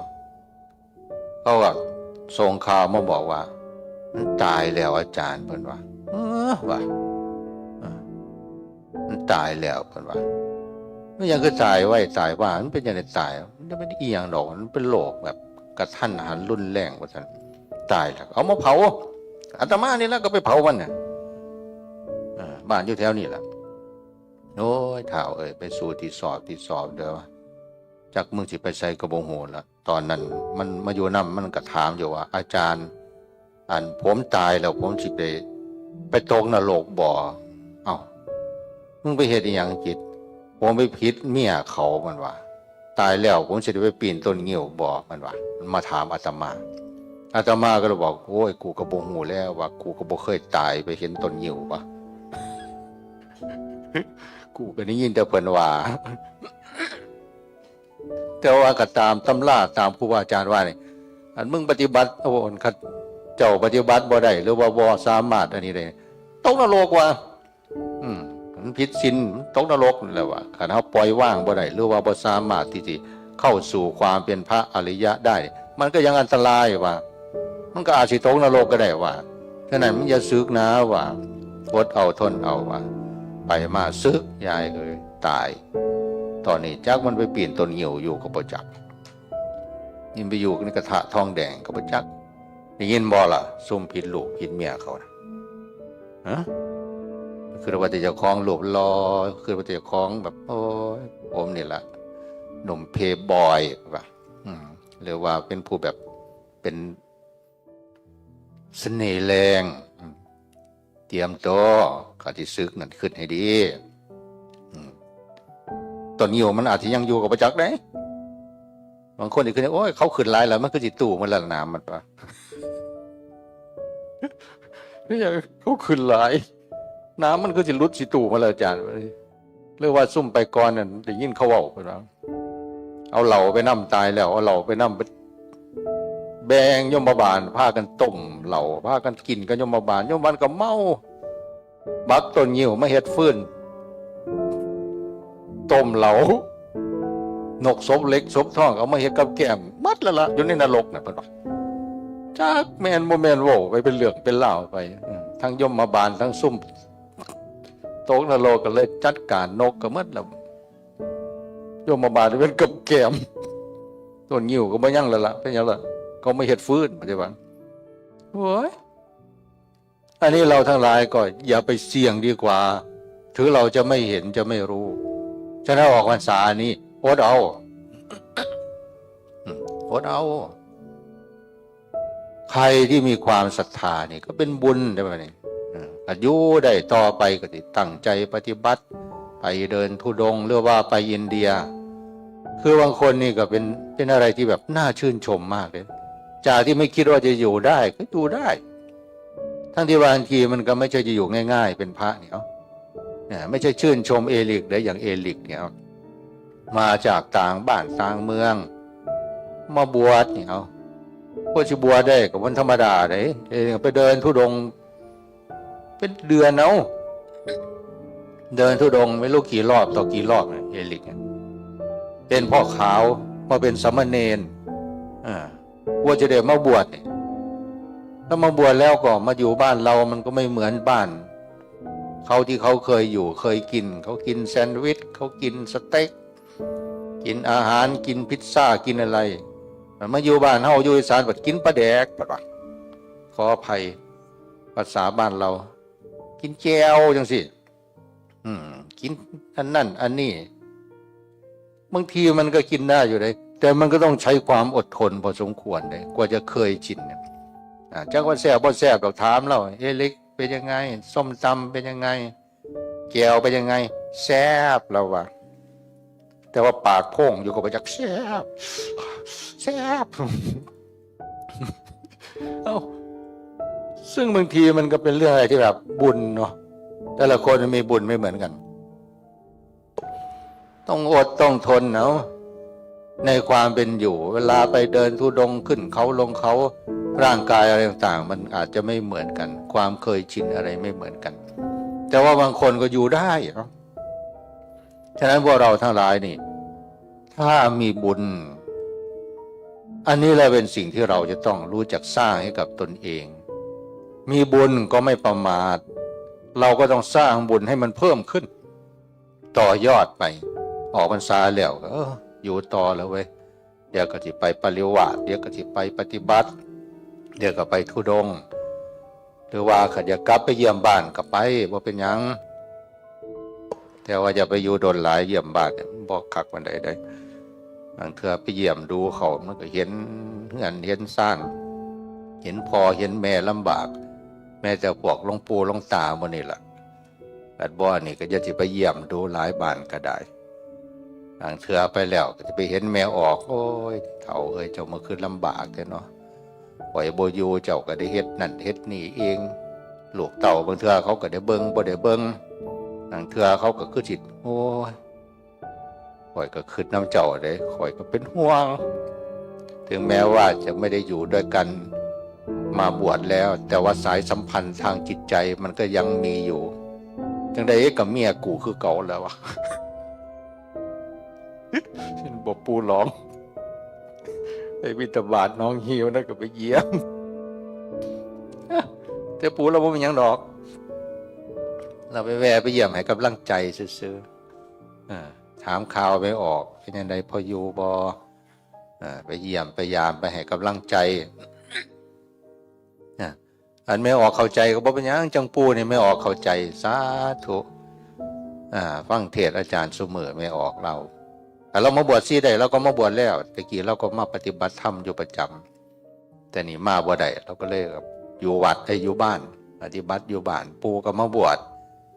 เขาก็ส่งข่าวมาบอกว่า มันตายแล้วอาจารย์ เพิ่นว่า เออ ว่า เออ มันตายแล้ว เพิ่นว่า มันหยังคือตายไวตายว่า มันเป็นจั่งใดตาย มันบ่ได้อีหยังดอก มันเป็นโรคแบบกะทันหันรุนแรง ว่าซั่น ตายแล้ว เอามาเผา อาตมานี่ล่ะก็ไปเผามันน่ะ เออ บ้านอยู่แถวนี้ล่ะ โอ้ย ท้าวเอ้ย ไปสู่ที่สอบที่สอบเด้อ จักมึงสิไปไสก็บ่ฮู้ละ ตอนนั้นมันมาอยู่นำ มันก็ถามอยู่ว่า อาจารย์ อันผมตายแล้วผมสิไป ไปตกนรกบ่ เอ้า มึงไปเฮ็ดอิหยังผิด ผมไปผิดเมียเขา มันว่า ตายแล้วผมสิได้ไปปีนต้นงิ้วบ่ มันว่า มันมาถามอาตมา อาตมาก็เลยบอก โอ้ย กูก็บ่ฮู้แล้วว่า กูก็บ่เคยตายไปเห็นต้นงิ้วว่า กูก็ได้ยินแต่เพิ่นว่า แต่ว่าก็ตามตำรา ตามครูบาอาจารย์ว่านี่ อันมึงปฏิบัติ โอ้ อันคันเจ้าปฏิบัติบ่ได้ หรือว่าบ่สามารถอันนี้ได้ ตกนรกว่ะ อืม มันผิดศีล ตกนรกนั่นแหละว่ะ คันเฮาปล่อยวางบ่ได้ หรือว่าบ่สามารถที่สิเข้าสู่ความเป็นพระอริยะได้ มันก็ยังอันตรายว่ะ มันก็อาจสิตกนรกก็ได้ว่ะ ฉะนั้นมึงอย่าสึกนะว่ะ อดเอาทนเอาว่ะ ไปมาสึก ยายเอ้ย ตาย ตอนนี้จักมันไปปีนต้นงิ้วอยู่ก็บ่จัก นี่ไปอยู่ในกระทะทองแดงก็บ่จัก ได้ยินบ่ล่ะ ซุมผิดลูกผิดเมียเขานะ ฮะ คือว่าแต่เจ้าของรูปหล่อ คือว่าแต่เจ้าของแบบ โอ้ย ผมนี่ล่ะ หนุ่มเพย์บอยว่ะ อืม หรือว่าเป็นผู้แบบ เป็นเสน่ห์แรงอืมเตรียมตัวข้าสิสึกนั่น คิดให้ดีอืมต้นงิ้วมันอาจสิยังอยู่ก็บ่จักเด้ บางคนนี่คือ โอ้ย เขาขึ้นหลายแล้ว มันคือสิตู้มันละน้ำมันปะ นี่ยังเขาขึ้นหลาย น้ำมันคือสิหลุดสิตู้มันแล้ว อาจารย์ หรือว่าซุมไปก่อนนั่นได้ยินเขาเว้าไปแล้ว เอาเหล้าไปนำตายแล้ว เอาเหล้าไปนำไปแบ่งยมบาล พากันต้มเหล้า พากันกินกับยมบาล ยมบาลก็เมา บักต้นงิ้วมาเฮ็ดฟืน ต้มเหล้า นกศพเล็กศพทองเอามาเฮ็ดกับแกล้ม หมดแล้วละ อยู่ในนรกน่ะ เพิ่นว่า จักแม่นบ่แม่น เว้าไปเป็นเรื่องเป็นราวไปอืมทั้งยมบาลทั้งซุมตกนรกก็เลยจัดการนกก็หมดแล้ว ยมบาลเป็นกับแกล้ม ต้นงิ้วก็บ่ยังแล้วละ เป็นหยังล่ะ เขามาเฮ็ดฟืน ปัจจุบัน โอ้ย อันนี้เราทั้งหลายก็อย่าไปเสี่ยงดีกว่า ถึงเราจะไม่เห็นจะไม่รู้ ฉะนั้นออกพรรษานี้อดเอาอืมอดเอา ใครที่มีความศรัทธานี่ก็เป็นบุญได้ไหมนี่อืมก็อยู่ได้ต่อไปก็สิตั้งใจปฏิบัติ ไปเดินธุดงค์หรือว่าไปอินเดีย คือบางคนนี่ก็เป็น เป็นอะไรที่แบบน่าชื่นชมมากเลย จากที่ไม่คิดว่าจะอยู่ได้ก็อยู่ได้ ทั้งที่บางทีมันก็ไม่ใช่จะอยู่ง่ายๆ เป็นพระเนี่ยเนาะ เนี่ย ไม่ใช่ชื่นชมเอริกเด้อ อย่างเอริกเนี่ย มาจากต่างบ้านต่างเมือง มาบวชเนี่ย เอ้า ก็สิบวชได้ก็วันธรรมดาเด้ เอริกไปเดินธุดงค์เป็นเดือน เอ้า เดินธุดงค์ไม่รู้กี่รอบต่อกี่รอบเนี่ย เอริกเนี่ย เป็นผ้าขาว มาเป็นสามเณร อ่า กว่าจะได้มาบวชเนี่ย แล้วมาบวชแล้วก็มาอยู่บ้านเรา มันก็ไม่เหมือนบ้าน เขาที่เขาเคยอยู่เคยกิน เขากินแซนด์วิช เขากินสเต็ก กินอาหาร กินพิซซ่า กินอะไร มันมาอยู่บ้านเฮา อยู่อีสาน บัดกินปลาแดก บัดว่า ขออภัย ภาษาบ้านเรา กินแจ่วจังซี่ อืม กินอันนั่นอันนี้ บางทีมันก็กินได้อยู่เลย แต่มันก็ต้องใช้ความอดทนพอสมควรเลย กว่าจะเคยชินเนี่ย อ่า จักว่าแซ่บบ่แซ่บ ดอก ถามเรา เอริกเป็นยังไง ส้มตำเป็นยังไง แจ่วเป็นยังไง แซ่บ เราว่า แต่ว่าปากโพ่งอยู่ก็บ่จัก แซ่บ แซ่บ เอ้า ซึ่งบางทีมันก็เป็นเรื่องอะไรที่แบบบุญเนาะ แต่ละคนมีบุญไม่เหมือนกัน ต้องอดต้องทนเนาะ ในความเป็นอยู่ เวลาไปเดินธุดงค์ขึ้นเขาลงเขา ร่างกายอะไรต่างๆ มันอาจจะไม่เหมือนกัน ความเคยชินอะไรไม่เหมือนกัน แต่ว่าบางคนก็อยู่ได้เนาะ ฉะนั้นพวกเราทั้งหลายนี่ ถ้ามีบุญ อันนี้แหละเป็นสิ่งที่เราจะต้องรู้จักสร้างให้กับตนเอง มีบุญก็ไม่ประมาท เราก็ต้องสร้างบุญให้มันเพิ่มขึ้น ต่อยอดไป ออกพรรษาแล้วก็ เออ อยู่ต่อแล้วเว้ย เดี๋ยวก็สิไปปริวาส เดี๋ยวก็สิไปปฏิบัติ เดี๋ยวก็ไปธุดงค์ หรือว่าคันอยากกลับไปเยี่ยมบ้านก็ไป บ่เป็นหยัง แต่ว่าอย่าไปอยู่โดนหลาย เยี่ยมบ้านเนี่ยมันบ่คักปานใดเด้ บางเทื่อไปเยี่ยมดูเขา มันก็เห็นเฮือนเห็นซาน เห็นพ่อเห็นแม่ลำบาก แม้แต่พวกหลวงปู่หลวงตาหมู่นี่ล่ะ บัดบ่นี่ก็อย่าสิไปเยี่ยมดูหลายบ้านก็ได้ บางเทื่อไปแล้วก็สิไปเห็นแม่ออก โอ้ย เฒ่าเอ้ย เจ้ามาคือลำบากแท้เนาะ ข้อยบ่อยู่ เจ้าก็ได้เฮ็ดนั่นเฮ็ดนี่เอง ลูกเต้าบางเทื่อเขาก็ได้เบิ่งบ่ได้เบิ่ง บางเทื่อเขาก็คือสิ โอ้ย ข้อยก็คิดนำเจ้าเด้ ข้อยก็เป็นห่วง ถึงแม้ว่าจะไม่ได้อยู่ด้วยกันมาบวชแล้ว แต่ว่าสายสัมพันธ์ทางจิตใจมันก็ยังมีอยู่ จั่งใด๋ก็เมียกูคือเก่าแล้ววะ บ่ ปู่หลอง ไปบิณฑบาตหนองฮีวนั่นก็ไปเยี่ยม แต่ปู่เราบ่มีหยังดอก เราไปแวะไปเยี่ยมให้กำลังใจซื่อๆ อ่า ถามข่าวแม่ออก เป็นจั่งใด๋ พออยู่บ่ อ่า ไปเยี่ยมไปยาม ไปให้กำลังใจ อ่า อันแม่ออกเข้าใจก็บ่เป็นหยัง จั่งปู่นี่แม่ออกเข้าใจ สาธุ อ่า ฟังเทศน์อาจารย์ซุมื้อ แม่ออกเล่า แต่เรามาบวชชีได้ เราก็มาบวชแล้ว แต่กี้เราก็มาปฏิบัติธรรมอยู่ประจำ แต่นี่มาบ่ได้ เราก็เลยอยู่วัด เอ้ย อยู่บ้าน ปฏิบัติอยู่บ้าน ปู่ก็มาบวช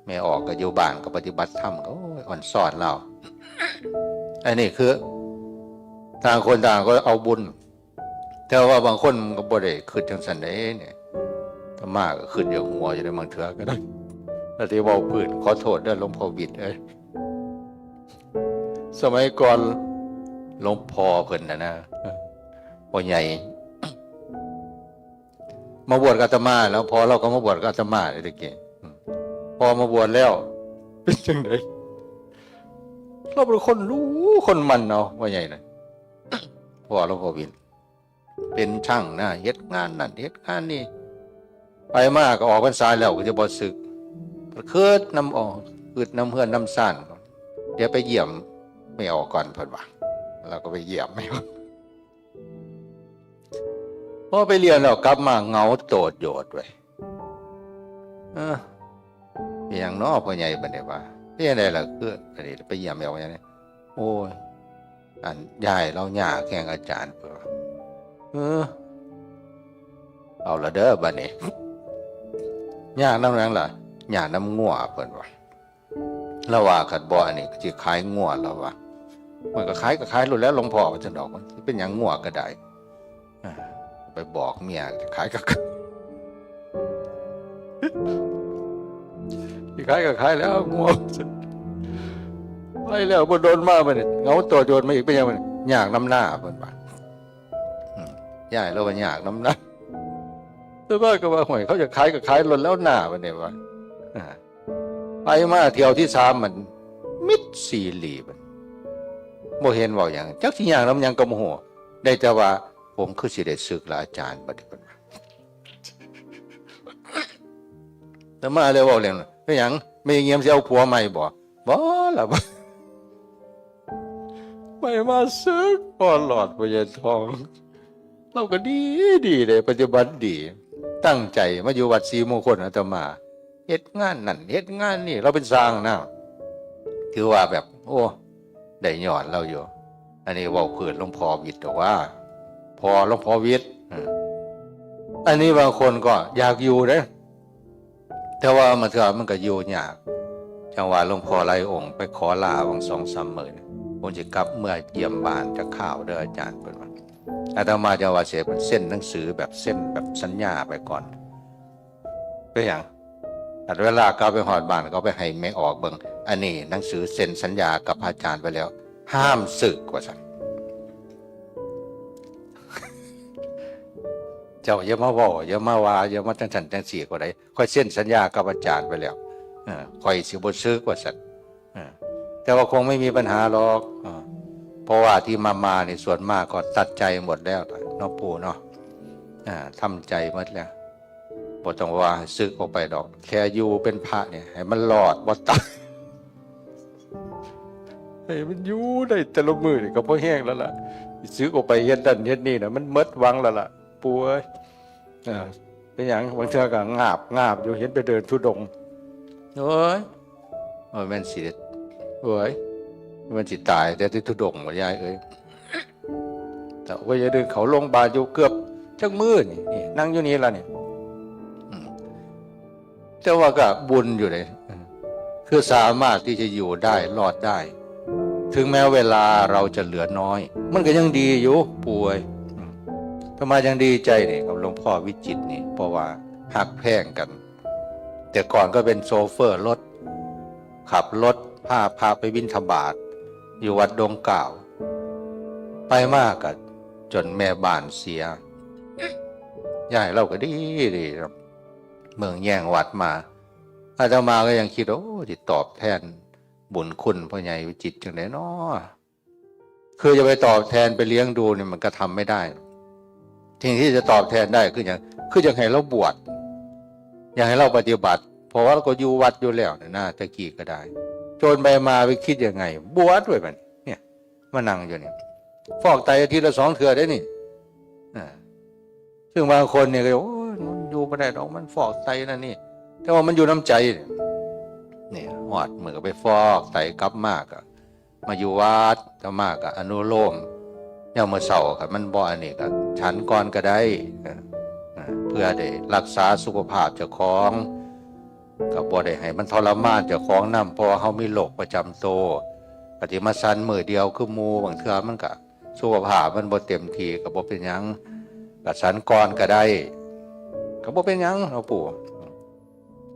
แม่ออกก็อยู่บ้าน ก็ปฏิบัติธรรม ก็ โอ้ย อ่อนซ่อนเรา อันนี้คือ ต่างคนต่างก็เอาบุญ แต่ว่าบางคนมันก็บ่ได้คิดจังซั่นเด้เนี่ย อาตมาก็คิดอยู่หัวอยู่ในบางเทื่อก็ได้ แล้วที่เว้าพื้น ขอโทษเด้อหลวงพ่อวิทย์เอ้ย สมัยก่อนหลวงพ่อเพิ่นน่ะนะ พ่อใหญ่ มาบวชกับอาตมา แล้วพ่อเราก็มาบวชกับอาตมาเลยตะกี้ อืม พ่อมาบวชแล้ว เป็นจังได๋ เราเป็นคนรู้คนมันเนาะ พ่อใหญ่น่ะ พ่อหลวงพ่อวิทย์ เป็นช่างนะ เฮ็ดงานนั่น เฮ็ดงานนี่ ไปมาก็ออกพรรษาแล้วก็จะบ่สึก คิดนำออก คิดนำเฮือนนำซ่าน เดี๋ยวไปเยี่ยมแม่ออกก่อนเพิ่นว่า เราก็ไปเยี่ยมแม่ออก พอไปเรียนแล้วกลับมาเหงาโดดโดดเว้ย เออ เป็นหยังน้อพ่อใหญ่บัดนี้ว่า เป็นจังได๋ล่ะ คือ อันนี้ไปเยี่ยมแม่ออกหยังนี่ โอ้ย อันยายเรายากแฮงอาจารย์เพิ่นว่า เออ เอาละเด้อบัดนี้ ยากนำหยังล่ะ ยากนำงัวเพิ่นว่า เราว่าคันบ่อันนี้ก็สิขายงัว เราว่า มันก็ขายก็ขายโลดแหล้วหลวงพ่อ ว่าซั่นดอก มันสิเป็นหยังงัวก็ได้ อ่า ไปบอกเมียขายก็ขาย สิขายก็ขายแล้วงัว ไปแล้วบ่โดนมาบัดนี้ เหงาโดดโดดมาอีก เป็นหยังบัดนี้ ยากนำนาเพิ่นว่า อืม ยายเราว่ายากนำนา แต่ว่าก็ว่า ห่วย เขาจะขายก็ขายโลดแหล้วนาบัดนี้ว่า อ่า ไปมาเที่ยวที่สามมันมิดซีรีบัด บ่เห็นเว้าหยัง จักสิยากนำหยังก็บ่ฮู้ ได้แต่ว่า ผมคือสิได้สึกละอาจารย์บัดนี้เพิ่นว่า อาตมาเลยเว้าเล่น เป็นหยัง แม่เงียมสิเอาผัวใหม่บ่ บ่ล่ะ ไปมาสึกพอหลอดพ่อใหญ่ทอง เราก็ดีดีเลย ปฏิบัติดี ตั้งใจมาอยู่วัดศรีมงคลอาตมา เฮ็ดงานนั่น เฮ็ดงานนี่ เราเป็นช่างนะ ถือว่าแบบ โอ้ ได้ยอดเราอยู่ อันนี้เว้าพื้นหลวงพ่อวิทย์ดอกว่า พ่อหลวงพ่อวิทย์ อืม อันนี้บางคนก็อยากอยู่เด้ แต่ว่าบางเทื่อมันก็อยู่ยาก จังว่าหลวงพ่อหลายองค์ไปขอลาบางสองสามมื้อนี่ ผมสิกลับเมือเยี่ยมบ้านจักคราวเด้ออาจารย์ เพิ่นว่า อาตมาจังว่าสิเพิ่นเซ็นหนังสือแบบเซ็นแบบสัญญาไปก่อน เป็นหยัง อันเวลากลับไปฮอดบ้านก็ไปให้แม่ออกเบิ่ง อันนี้หนังสือเซ็นสัญญากับพระอาจารย์ไปแล้ว ห้ามสึกว่าซั่น เจ้าอย่ามาเว้า อย่ามาว่า อย่ามาจังซั่นจังซี่ก็ได้ ข้อยเซ็นสัญญากับอาจารย์ไปแล้ว เออ ข้อยสิบ่สึกว่าซั่น เออ แต่ว่าคงไม่มีปัญหาหรอก เออ เพราะว่าที่มา มานี่ส่วนมากก็ตัดใจหมดแล้วเนาะปู่เนาะ อ่า ทำใจหมดแล้ว บ่ต้องว่าให้สึกออกไปดอก แค่อยู่เป็นพระเนี่ย ให้มันรอดบ่ตาย ให้มันอยู่ได้แต่ละมื้อนี่ก็พอแฮงแล้วล่ะ สิสึกออกไปเฮ็ดนั่นเฮ็ดนี่น่ะ มันหมดหวังแล้วล่ะ ปู่เอ้ย เออ เป็นหยัง บางเทื่อก็งาบงาบอยู่ เห็นไปเดินธุดงค์ โอ้ย ว่าแม่นสิ โอ้ย มันสิตายแต่ที่ธุดงค์บ่ยายเอ้ย แต่ว่าอย่าลืมเขาโรงพยาบาลอยู่เกือบจักมื้อนี่ นี่ นั่งอยู่นี่ล่ะนี่ อืม แต่ว่าก็บุญอยู่เลย อืม คือสามารถที่จะอยู่ได้ รอดได้ ถึงแม้เวลาเราจะเหลือน้อย มันก็ยังดีอยู่ปู่เอ้ย อืม อาตมายังดีใจนี่กับหลวงพ่อวิจิตรนี่ เพราะว่าฮักแพงกัน แต่ก่อนก็เป็นโชเฟอร์รถ ขับรถพาพระไปบิณฑบาตอยู่วัดดงกล้าว ไปมาก็จนแม่บ้านเสีย ยายเราก็ดีดีครับ เมืองแย่งวัดมา อาตมาก็ยังคิด โอ้ สิตอบแทนบุญคุณพ่อใหญ่วิจิตรจังได๋น้อ คือจะไปตอบแทนไปเลี้ยงดูเนี่ยมันก็ทำไม่ได้ สิ่งที่จะตอบแทนได้คือหยัง คืออยากให้เราบวช อยากให้เราปฏิบัติ เพราะว่าเราก็อยู่วัดอยู่แล้วเนี่ยนะ แต่กี้ก็ได้ จนไปมาไปคิดยังไง บวชไว้บัดเนี่ย มานั่งอยู่นี่ ฟอกไตอาทิตย์ละสองเทื่อได้นี่ อ่า ซึ่งบางคนเนี่ยก็ โอ้ย มันอยู่บ่ได้ดอก มันฟอกไตนั่นนี่ แต่ว่ามันอยู่นำใจ เนี่ย ฮอดมื้อก็ไปฟอกไตกลับมาก็ มาอยู่วัด กลับมาก็อนุโลม ยามมื้อเช้าคันมันบ่อันนี้ก็ ฉันก่อนก็ได้ เออ เออ เพื่อได้รักษาสุขภาพเจ้าของ ก็บ่ได้ให้มันทรมานเจ้าของนำ เพราะว่าเฮามีโรคประจำตัว ก็สิมาฉันมื้อเดียวคือหมู่ บางเทื่อมันก็สุขภาพมันบ่เต็มที่ ก็บ่เป็นหยัง ก็ฉันก่อนก็ได้ ก็บ่เป็นหยังหลวงปู่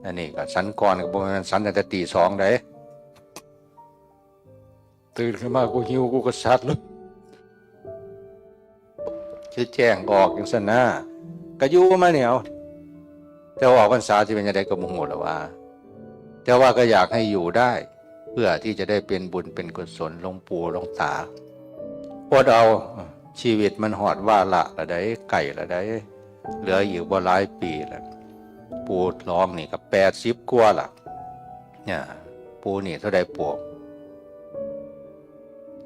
อันนี้ก็ฉันก่อน ก็บ่แม่นฉันตั้งแต่ตีสองเด้ ตื่นขึ้นมากูหิวกูก็ฉันเลย คือแจ้งออกจังซั่นนะ ก็อยู่มาเนี่ย แต่ว่าออกพรรษาสิเป็นจั่งใดก็บ่ฮู้แล้วว่า แต่ว่าก็อยากให้อยู่ได้ เพื่อที่จะได้เป็นบุญเป็นกุศลหลวงปู่หลวงตา อดเอา ชีวิตมันฮอดวาระละใด ใกล้ละใด เหลืออีกบ่หลายปีละ ปู่หลองนี่ก็แปดสิบกว่าละ เนี่ย ปู่นี่เท่าใดปู่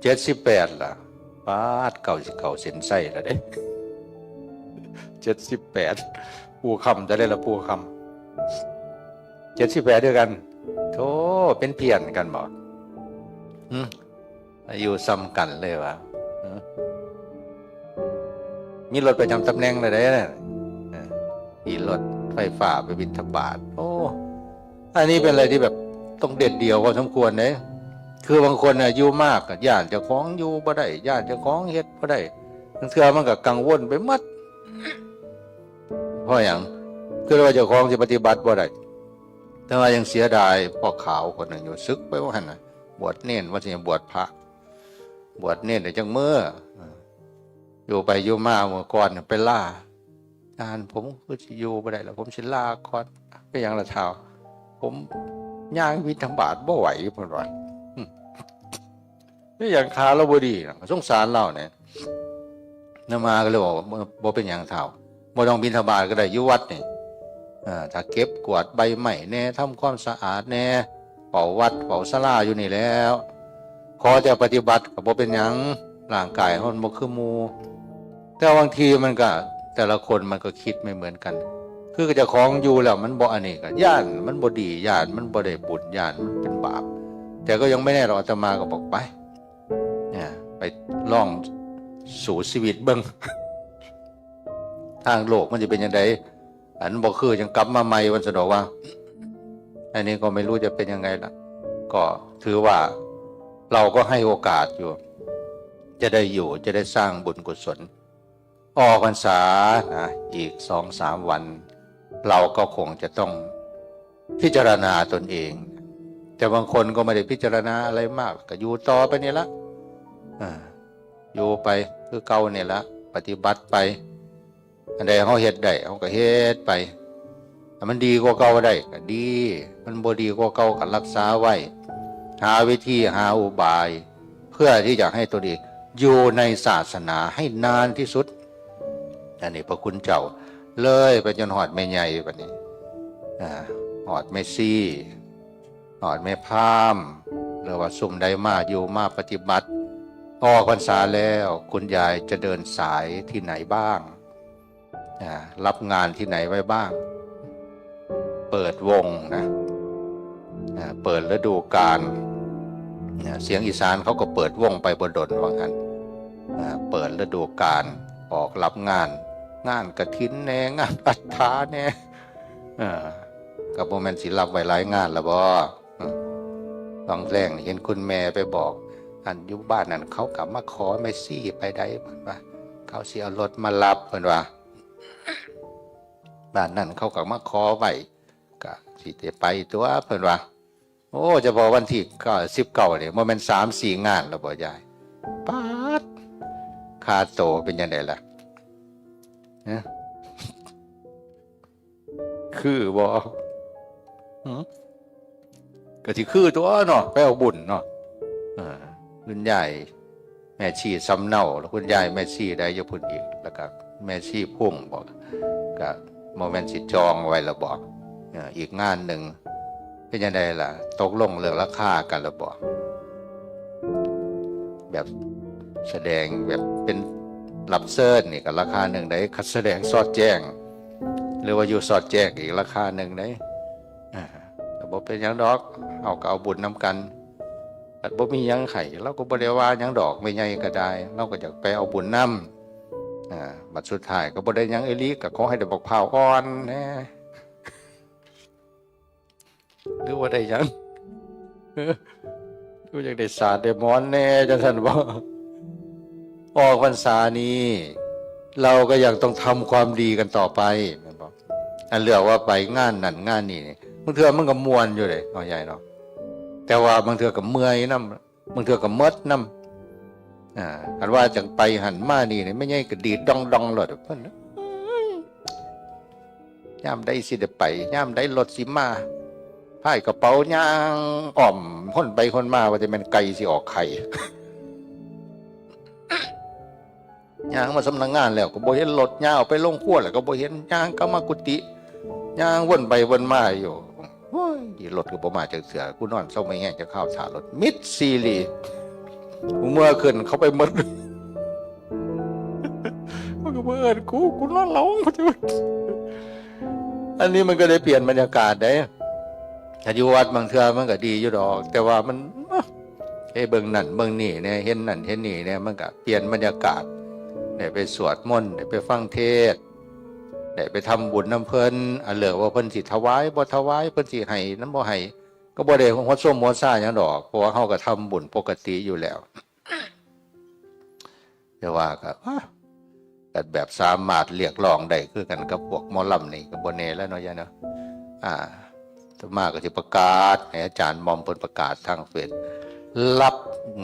เจ็ดสิบแปดล่ะ ปาด เก้าสิบเก้าเส้นไส้แล้วเด้ เจ็ดสิบแปด ปู่คำจะได้ละปู่คำ เจ็ดสิบแปดด้วยกัน โธ่ เป็นเพี้ยนกันบ่ หึ อายุซ้ำกันเลยวะ หึ มีรถประจำตำแหน่งเลยเด้ เออ ขี่รถไฟฟ้าไปบิณฑบาต โอ้ อันนี้เป็นอะไรที่แบบต้องเด็ดเดี่ยวพอสมควรเด้ คือบางคนอายุมากก็ย้านเจ้าของอยู่บ่ได้ ย้านเจ้าของเฮ็ดบ่ได้ บางเทื่อมันก็กังวลไปหมด เพราะหยัง คือว่าเจ้าของสิปฏิบัติบ่ได้ แต่ว่ายังเสียดายพ่อขาวคนหนึ่งอยู่ สึกไปว่าหั่นน่ะ บวชเณร ว่าสิบวชพระ บวชเณรได้จักมื้อ อยู่ไปอยู่มาเมื่อก่อนน่ะไปลา อาจารย์ ผมคือสิอยู่บ่ได้แล้ว ผมสิลาก่อน เป็นหยังล่ะท้าว ผมย่างบิณฑบาตบ่ไหว เพิ่นว่า อืม เป็นหยัง ขาลาวบ่ดีนะ สงสารลาวเนี่ย อาตมาก็เลยบอกว่า บ่ บ่เป็นหยังท้าว บ่ต้องบิณฑบาตก็ได้ อยู่วัดนี่ เอ่อ ถ้าเก็บกวาดใบไม้แน่ ทำความสะอาดแน่ เฝ้าวัดเฝ้าศาลาอยู่นี่แหล้ว ขอแต่ปฏิบัติก็บ่เป็นหยัง ร่างกายเฮามันบ่คือหมู่ แต่บางทีมันก็ แต่ละคนมันก็คิดไม่เหมือนกัน คือเจ้าของอยู่แล้วมันบ่อันนี้ก็ย้านมันบ่ดี ย้านมันบ่ได้บุญ ย้านมันเป็นบาป แต่ก็ยังไม่แน่หรอก อาตมาก็บอกไป เนี่ย ไปลองสู้ชีวิตเบิ่ง ทางโลกมันจะเป็นจั่งใด อันบ่คือยังกลับมาใหม่ ว่าซั่นดอกว่า อันนี้ก็ไม่รู้จะเป็นยังไงล่ะ ก็ถือว่าเราก็ให้โอกาสอยู่ จะได้อยู่ จะได้สร้างบุญกุศล ออกพรรษานะ อีกสองสามวัน เราก็คงจะต้องพิจารณาตนเอง แต่บางคนก็ไม่ได้พิจารณาอะไรมาก ก็อยู่ต่อไปนี่ละ อ่า อยู่ไปคือเก่านี่ละ ปฏิบัติไป อันใดเฮาเฮ็ดได้ เฮาก็เฮ็ดไป ถ้ามันดีกว่าเก่าได้ก็ดี มันบ่ดีกว่าเก่าก็รักษาไว้ หาวิธี หาอุบาย เพื่อที่จะให้ตัวเองอยู่ในศาสนาให้นานที่สุด อันนี้พระคุณเจ้า เลยไปจนฮอดแม่ใหญ่บัดนี้ อ่า ฮอดแม่ชี ฮอดแม่พราหมณ์ หรือว่าซุมใดมาอยู่มาปฏิบัติ ออกพรรษาแล้ว คุณยายจะเดินสายที่ไหนบ้าง อ่า รับงานที่ไหนไว้บ้าง เปิดวงนะ อ่า เปิดฤดูกาล อ่า เสียงอีสานเขาก็เปิดวงไปบ่ดนว่างั้น อ่า เปิดฤดูกาล ออกรับงาน งานกฐินแน่ งานพัดถาแน่ อ่า ก็บ่แม่นสิรับไว้หลายงานละบ่ อืม ต้องแรงเห็นคุณแม่ไปบอก อันอยู่บ้านนั่นเขาก็มาขอแม่ชีไปได้ เพิ่นว่า เขาสิเอารถมารับ เพิ่นว่า บ้านนั่นเขาก็มาขอไว้ ก็สิได้ไปตัว เพิ่นว่า โอ้ เฉพาะวันที่เก้า สิบเก้านี่บ่แม่นสามสี่งานแล้วบ่ยาย ป๊าด ค่าโตเป็นจั่งใดล่ะ ฮะ คือบ่ หึ ก็สิคือตัวเนาะ ไปเอาบุญเนาะ อ่า คุณยายแม่ชีสำเนา แล้วคุณยายแม่ชีได้อยู่พุ่นอีก แล้วก็แม่ชีพุ่งบอก ก็บ่แม่นสิจองไว้แล้วบอก เอ่อ อีกงานหนึ่ง เป็นจั่งใดล่ะ ตกลงเรื่องราคากันแล้วบอก แบบแสดงแบบเป็นรับเชิญนี่ก็ราคาหนึ่งเด้ คันแสดงสอดแจ้ง หรือว่าอยู่สอดแจ้งอีกราคาหนึ่งเด้ อ่า ก็บ่เป็นหยังดอก เฮาก็เอาบุญนำกัน บัดบ่มีหยังให้ เราก็บ่ได้ว่าหยังดอก แม่ใหญ่ก็ได้ เราก็อยากไปเอาบุญนำ อ่าบัดสุดท้ายก็บ่ได้หยังอีหลี ก็ขอให้ได้บักพร้าวอ่อนแหน่ หรือว่าได้หยัง หรือว่าอยากได้สาดได้หมอนแหน่ จังซั่นบ่ ออกพรรษานี้ เราก็ยังต้องทำความดีกันต่อไป แม่นบ่ อันเลือกว่าไปงานนั่นงานนี่นี่ บางเทื่อมันก็ม่วนอยู่เด้ เนาะยายเนาะ แต่ว่าบางเทื่อก็เมื่อยนำ บางเทื่อก็หมดนำ อ่า คันว่าจั่งไปหั่นมานี่นี่ แม่ใหญ่ก็ดีดด่องๆโลด เพิ่น ยามใดสิได้ไป ยามใดรถสิมา พายกระเป๋าย่างอ้อมคนไปคนมา ว่าแต่แม่นไก่สิออกไข่ ย่างมาสำนักงานแล้วก็บ่เห็นรถ ย่างออกไปโรงครัวแล้วก็บ่เห็น ย่างกลับมากุฏิ ย่างวนไปวนมาอยู่ โอ้ย รถก็บ่มาจักเทื่อ กูนอนเซาเมื่อยแฮงจักคราว ท่ารถมิดซีรี กูเมื่อคืนเข้าไปหมด มันก็บ่เอิ้นกู กูนอนหลับ อันนี้มันก็ได้เปลี่ยนบรรยากาศเด้ ถ้าอยู่วัดบางเทื่อมันก็ดีอยู่ดอก แต่ว่ามัน เอ้ย เบิ่งนั่นเบิ่งนี่แหน่ เห็นนั่นเห็นนี่แหน่ มันก็เปลี่ยนบรรยากาศ ได้ไปสวดมนต์ ได้ไปฟังเทศน์ ได้ไปทำบุญนำเพิ่น อันเลือกว่าเพิ่นสิถวายบ่ถวาย เพิ่นสิให้นำบ่ให้ ก็บ่ได้หัวส้มหัวซ่าหยังดอก เพราะว่าเฮาก็ทำบุญปกติอยู่แล้ว แต่ว่าก็ อ่ะ ก็แบบสามารถเรียกร้องได้คือกันกับพวกหมอลำนี่ก็บ่แน่แล้วเนาะยายเนาะ อ่า อาตมาก็สิประกาศ ให้อาจารย์หม่อมเพิ่นประกาศทางเฟซ รับ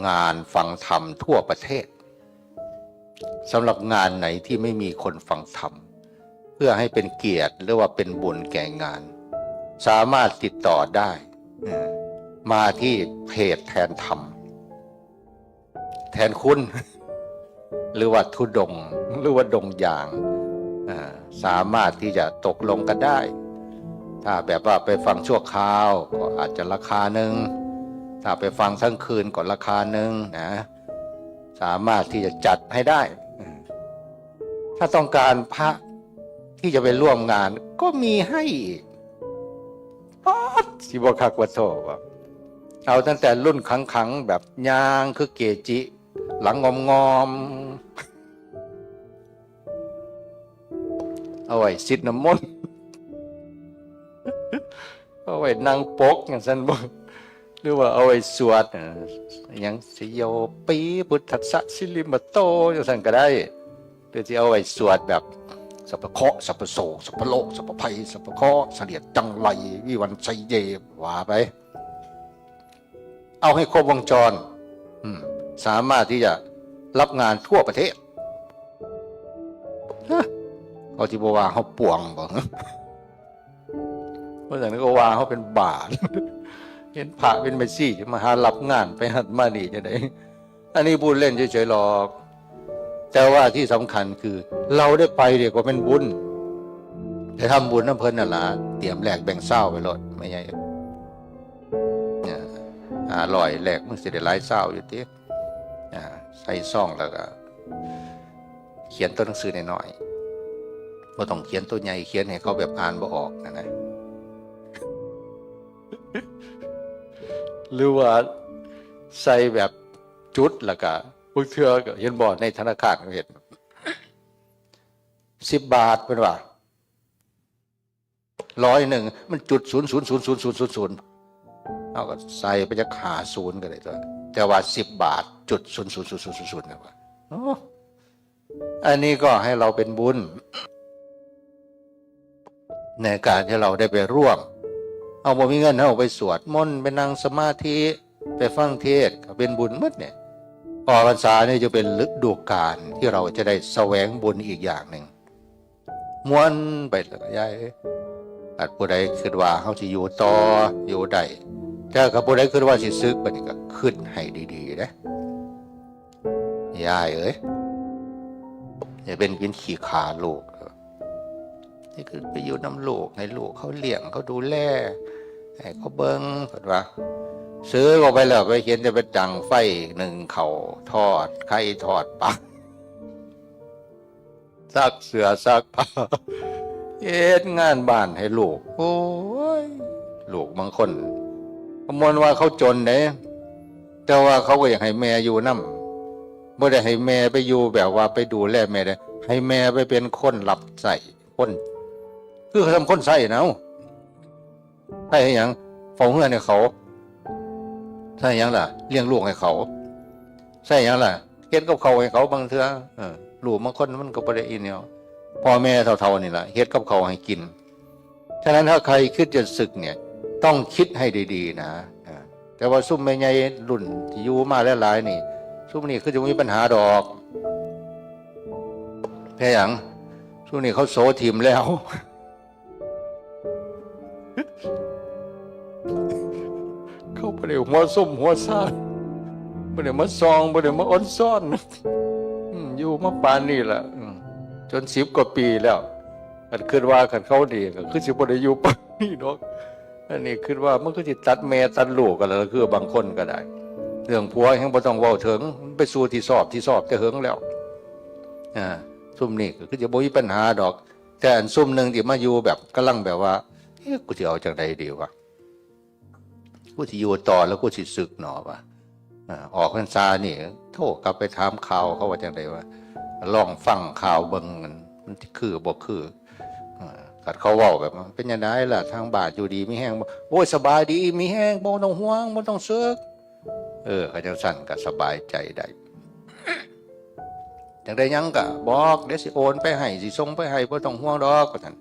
งานฟังธรรมทั่วประเทศ สำหรับงานไหนที่ไม่มีคนฟังธรรม เพื่อให้เป็นเกียรติหรือว่าเป็นบุญแก่งาน สามารถติดต่อได้ เออ มาที่เพจแทนธรรม แทนคุณ หรือว่าธุดงค์ หรือว่าดงยาง อ่า สามารถที่จะตกลงกันได้ ถ้าแบบว่าไปฟังชั่วคราวก็อาจจะราคาหนึ่ง ถ้าไปฟังทั้งคืนก็ราคาหนึ่งนะ สามารถที่จะจัดให้ได้ อืม ถ้าต้องการพระที่จะไปร่วมงานก็มีให้อีก ป๊าด สิบ่คักว่าโทบ่ เอาตั้งแต่รุ่นขังๆ แบบย่างคือเกจิ หลังงอมๆ เอาไว้ซิดน้ำมนต์ เอาไว้นั่งปกจั่งซั่นบ่ หรือว่าเอาไว้สวด เอ่อ หยัง สโย ปี พุทธัสสะ สิริมโต จั่งซั่นก็ได้ หรือสิเอาไว้สวดแบบ สัพพะเคราะห์ สัพพะโศก สัพพะโรค สัพพะภัย สัพพะเคราะห์ เสลียดจังไร วิวันชัยเย ว่าไป เอาให้ครบวงจร อืม สามารถที่จะรับงานทั่วประเทศ ฮะ เขาสิบ่ว่าเฮาป่วงบ่ เพราะฉะนั้นก็ว่าเฮาเป็นบ้า เห็นพระเป็นแม่ชี จะมาหารับงานไปหั้นมานี่จั่งใด อันนี้พูดเล่นเฉยๆหรอก แต่ว่าที่สำคัญคือ เราได้ไปเนี่ยก็เป็นบุญ ได้ทำบุญนำเพิ่นนั่นล่ะ เตรียมแลกแบงค์ซาวไว้โลด แม่ใหญ่ อ่า ห้าร้อยแลกมันสิได้หลายซาวอยู่ติ อ่า ใส่ซองแล้วก็ เขียนตัวหนังสือน้อยๆ บ่ต้องเขียนตัวใหญ่ เขียนให้เขาแบบอ่านบ่ออกนะนะ หรือว่าใส่แบบจุดแล้วก็ บางเทื่อก็เห็นบ่ ในธนาคารเขาเฮ็ด สิบบาท เพิ่นว่า ร้อยหนึ่ง มันจุดศูนย์ศูนย์ศูนย์ศูนย์ศูนย์ศูนย์ เฮาก็ใส่ไปจักห้าศูนย์ก็ได้ตั๊ว แต่ว่าสิบบาท จุดศูนย์ศูนย์ศูนย์ศูนย์ศูนย์ นะว่า โอ้ อันนี้ก็ให้เราเป็นบุญ ในการที่เราได้ไปร่วม เฮาบ่มีเงิน เฮาไปสวดมนต์ ไปนั่งสมาธิ ไปฟังเทศน์ ก็เป็นบุญหมดเนี่ย ออกพรรษานี่จะเป็นฤดูกาลที่เราจะได้แสวงบุญอีกอย่างหนึ่ง ม่วนไปเถาะยายเอ้ย คันผู้ใดคิดว่าเฮาสิอยู่ต่อ อยู่ได้ แต่คันผู้ใดคิดว่าสิสึก บัดนี้ก็คิดให้ดีๆเด้ ยายเอ้ย อย่าเป็นกินขี้ข้าลูกเด้อ นี่คือไปอยู่นำลูก ให้ลูกเขาเลี้ยง เขาดูแล ให้เขาเบิ่ง เพิ่นว่า สึกออกไปแล้ว ไปเห็นแต่ไปดังไฟ นึ่งข้าว ทอดไข่ ทอดปลา ซักเสื้อซักผ้า เฮ็ดงานบ้านให้ลูก โอ้ย ลูกบางคน ก็ม่วนว่าเขาจนเด้ แต่ว่าเขาก็อยากให้แม่อยู่นำ บ่ได้ให้แม่ไปอยู่แบบว่าไปดูแลแม่เด้ ให้แม่ไปเป็นคนรับใช้คน คือทำคนใช้นะ ใช้ให้หยัง เฝ้าเฮือนให้เขา ใช้หยังล่ะ เลี้ยงลูกให้เขา ใช้หยังล่ะ เฮ็ดกับข้าวให้เขาบางเทื่อ เออ ลูกบางคนมันก็บ่ได้อีแนว พ่อแม่เฒ่าๆนี่ล่ะ เฮ็ดกับข้าวให้กิน ฉะนั้นถ้าใครคิดจะสึกเนี่ย ต้องคิดให้ดีๆนะ อ่า แต่ว่าซุมแม่ใหญ่รุ่นที่อยู่มาหลายๆนี่ ซุมนี้คือจะมีปัญหาดอก แพ้หยัง ซุมนี้เขาโสถิ่มแล้ว เขาบ่ได้หัวส้มหัวซ่าน บ่ได้มาซอง บ่ได้มาออนซอน อืม อยู่มาปานนี้ล่ะ อืม จนสิบกว่าปีแล้ว คันคิดว่าคันเขานี่ก็คือสิบ่ได้อยู่ปานนี้ดอก อันนี้คิดว่ามันคือสิตัดแม่ตัดลูกกันแล้ว คือบางคนก็ได้ เรื่องผัวแฮงบ่ต้องเว้าถึง มันไปสู่ที่ชอบที่ชอบแต่เหิงแล้ว อ่า ซุมนี้ก็คือจะบ่มีปัญหาดอก แต่อันซุมหนึ่งที่มาอยู่แบบกำลังแบบว่า เอ๊ะ กูสิเอาจังใดดีวะ กูสิอยู่ต่อแล้วกูสิสึกหนอวะ อ่า ออกพรรษานี่ โทรกลับไปถามข่าวเขาว่าจังใดวะ ลองฟังข่าวเบิ่งมัน มันสิคือบ่คือ อ่า คันเขาเว้าแบบว่า เป็นจังใดล่ะ ทางบ้านอยู่ดีมีแฮงบ่ โอ้ย สบายดีมีแฮง บ่ต้องห่วง บ่ต้องเซิก เออ เขาจังซั่นก็สบายใจได้ จังใดหยังก็บอก เดี๋ยวสิโอนไปให้ สิส่งไปให้ บ่ต้องห่วงดอก ว่าซั่น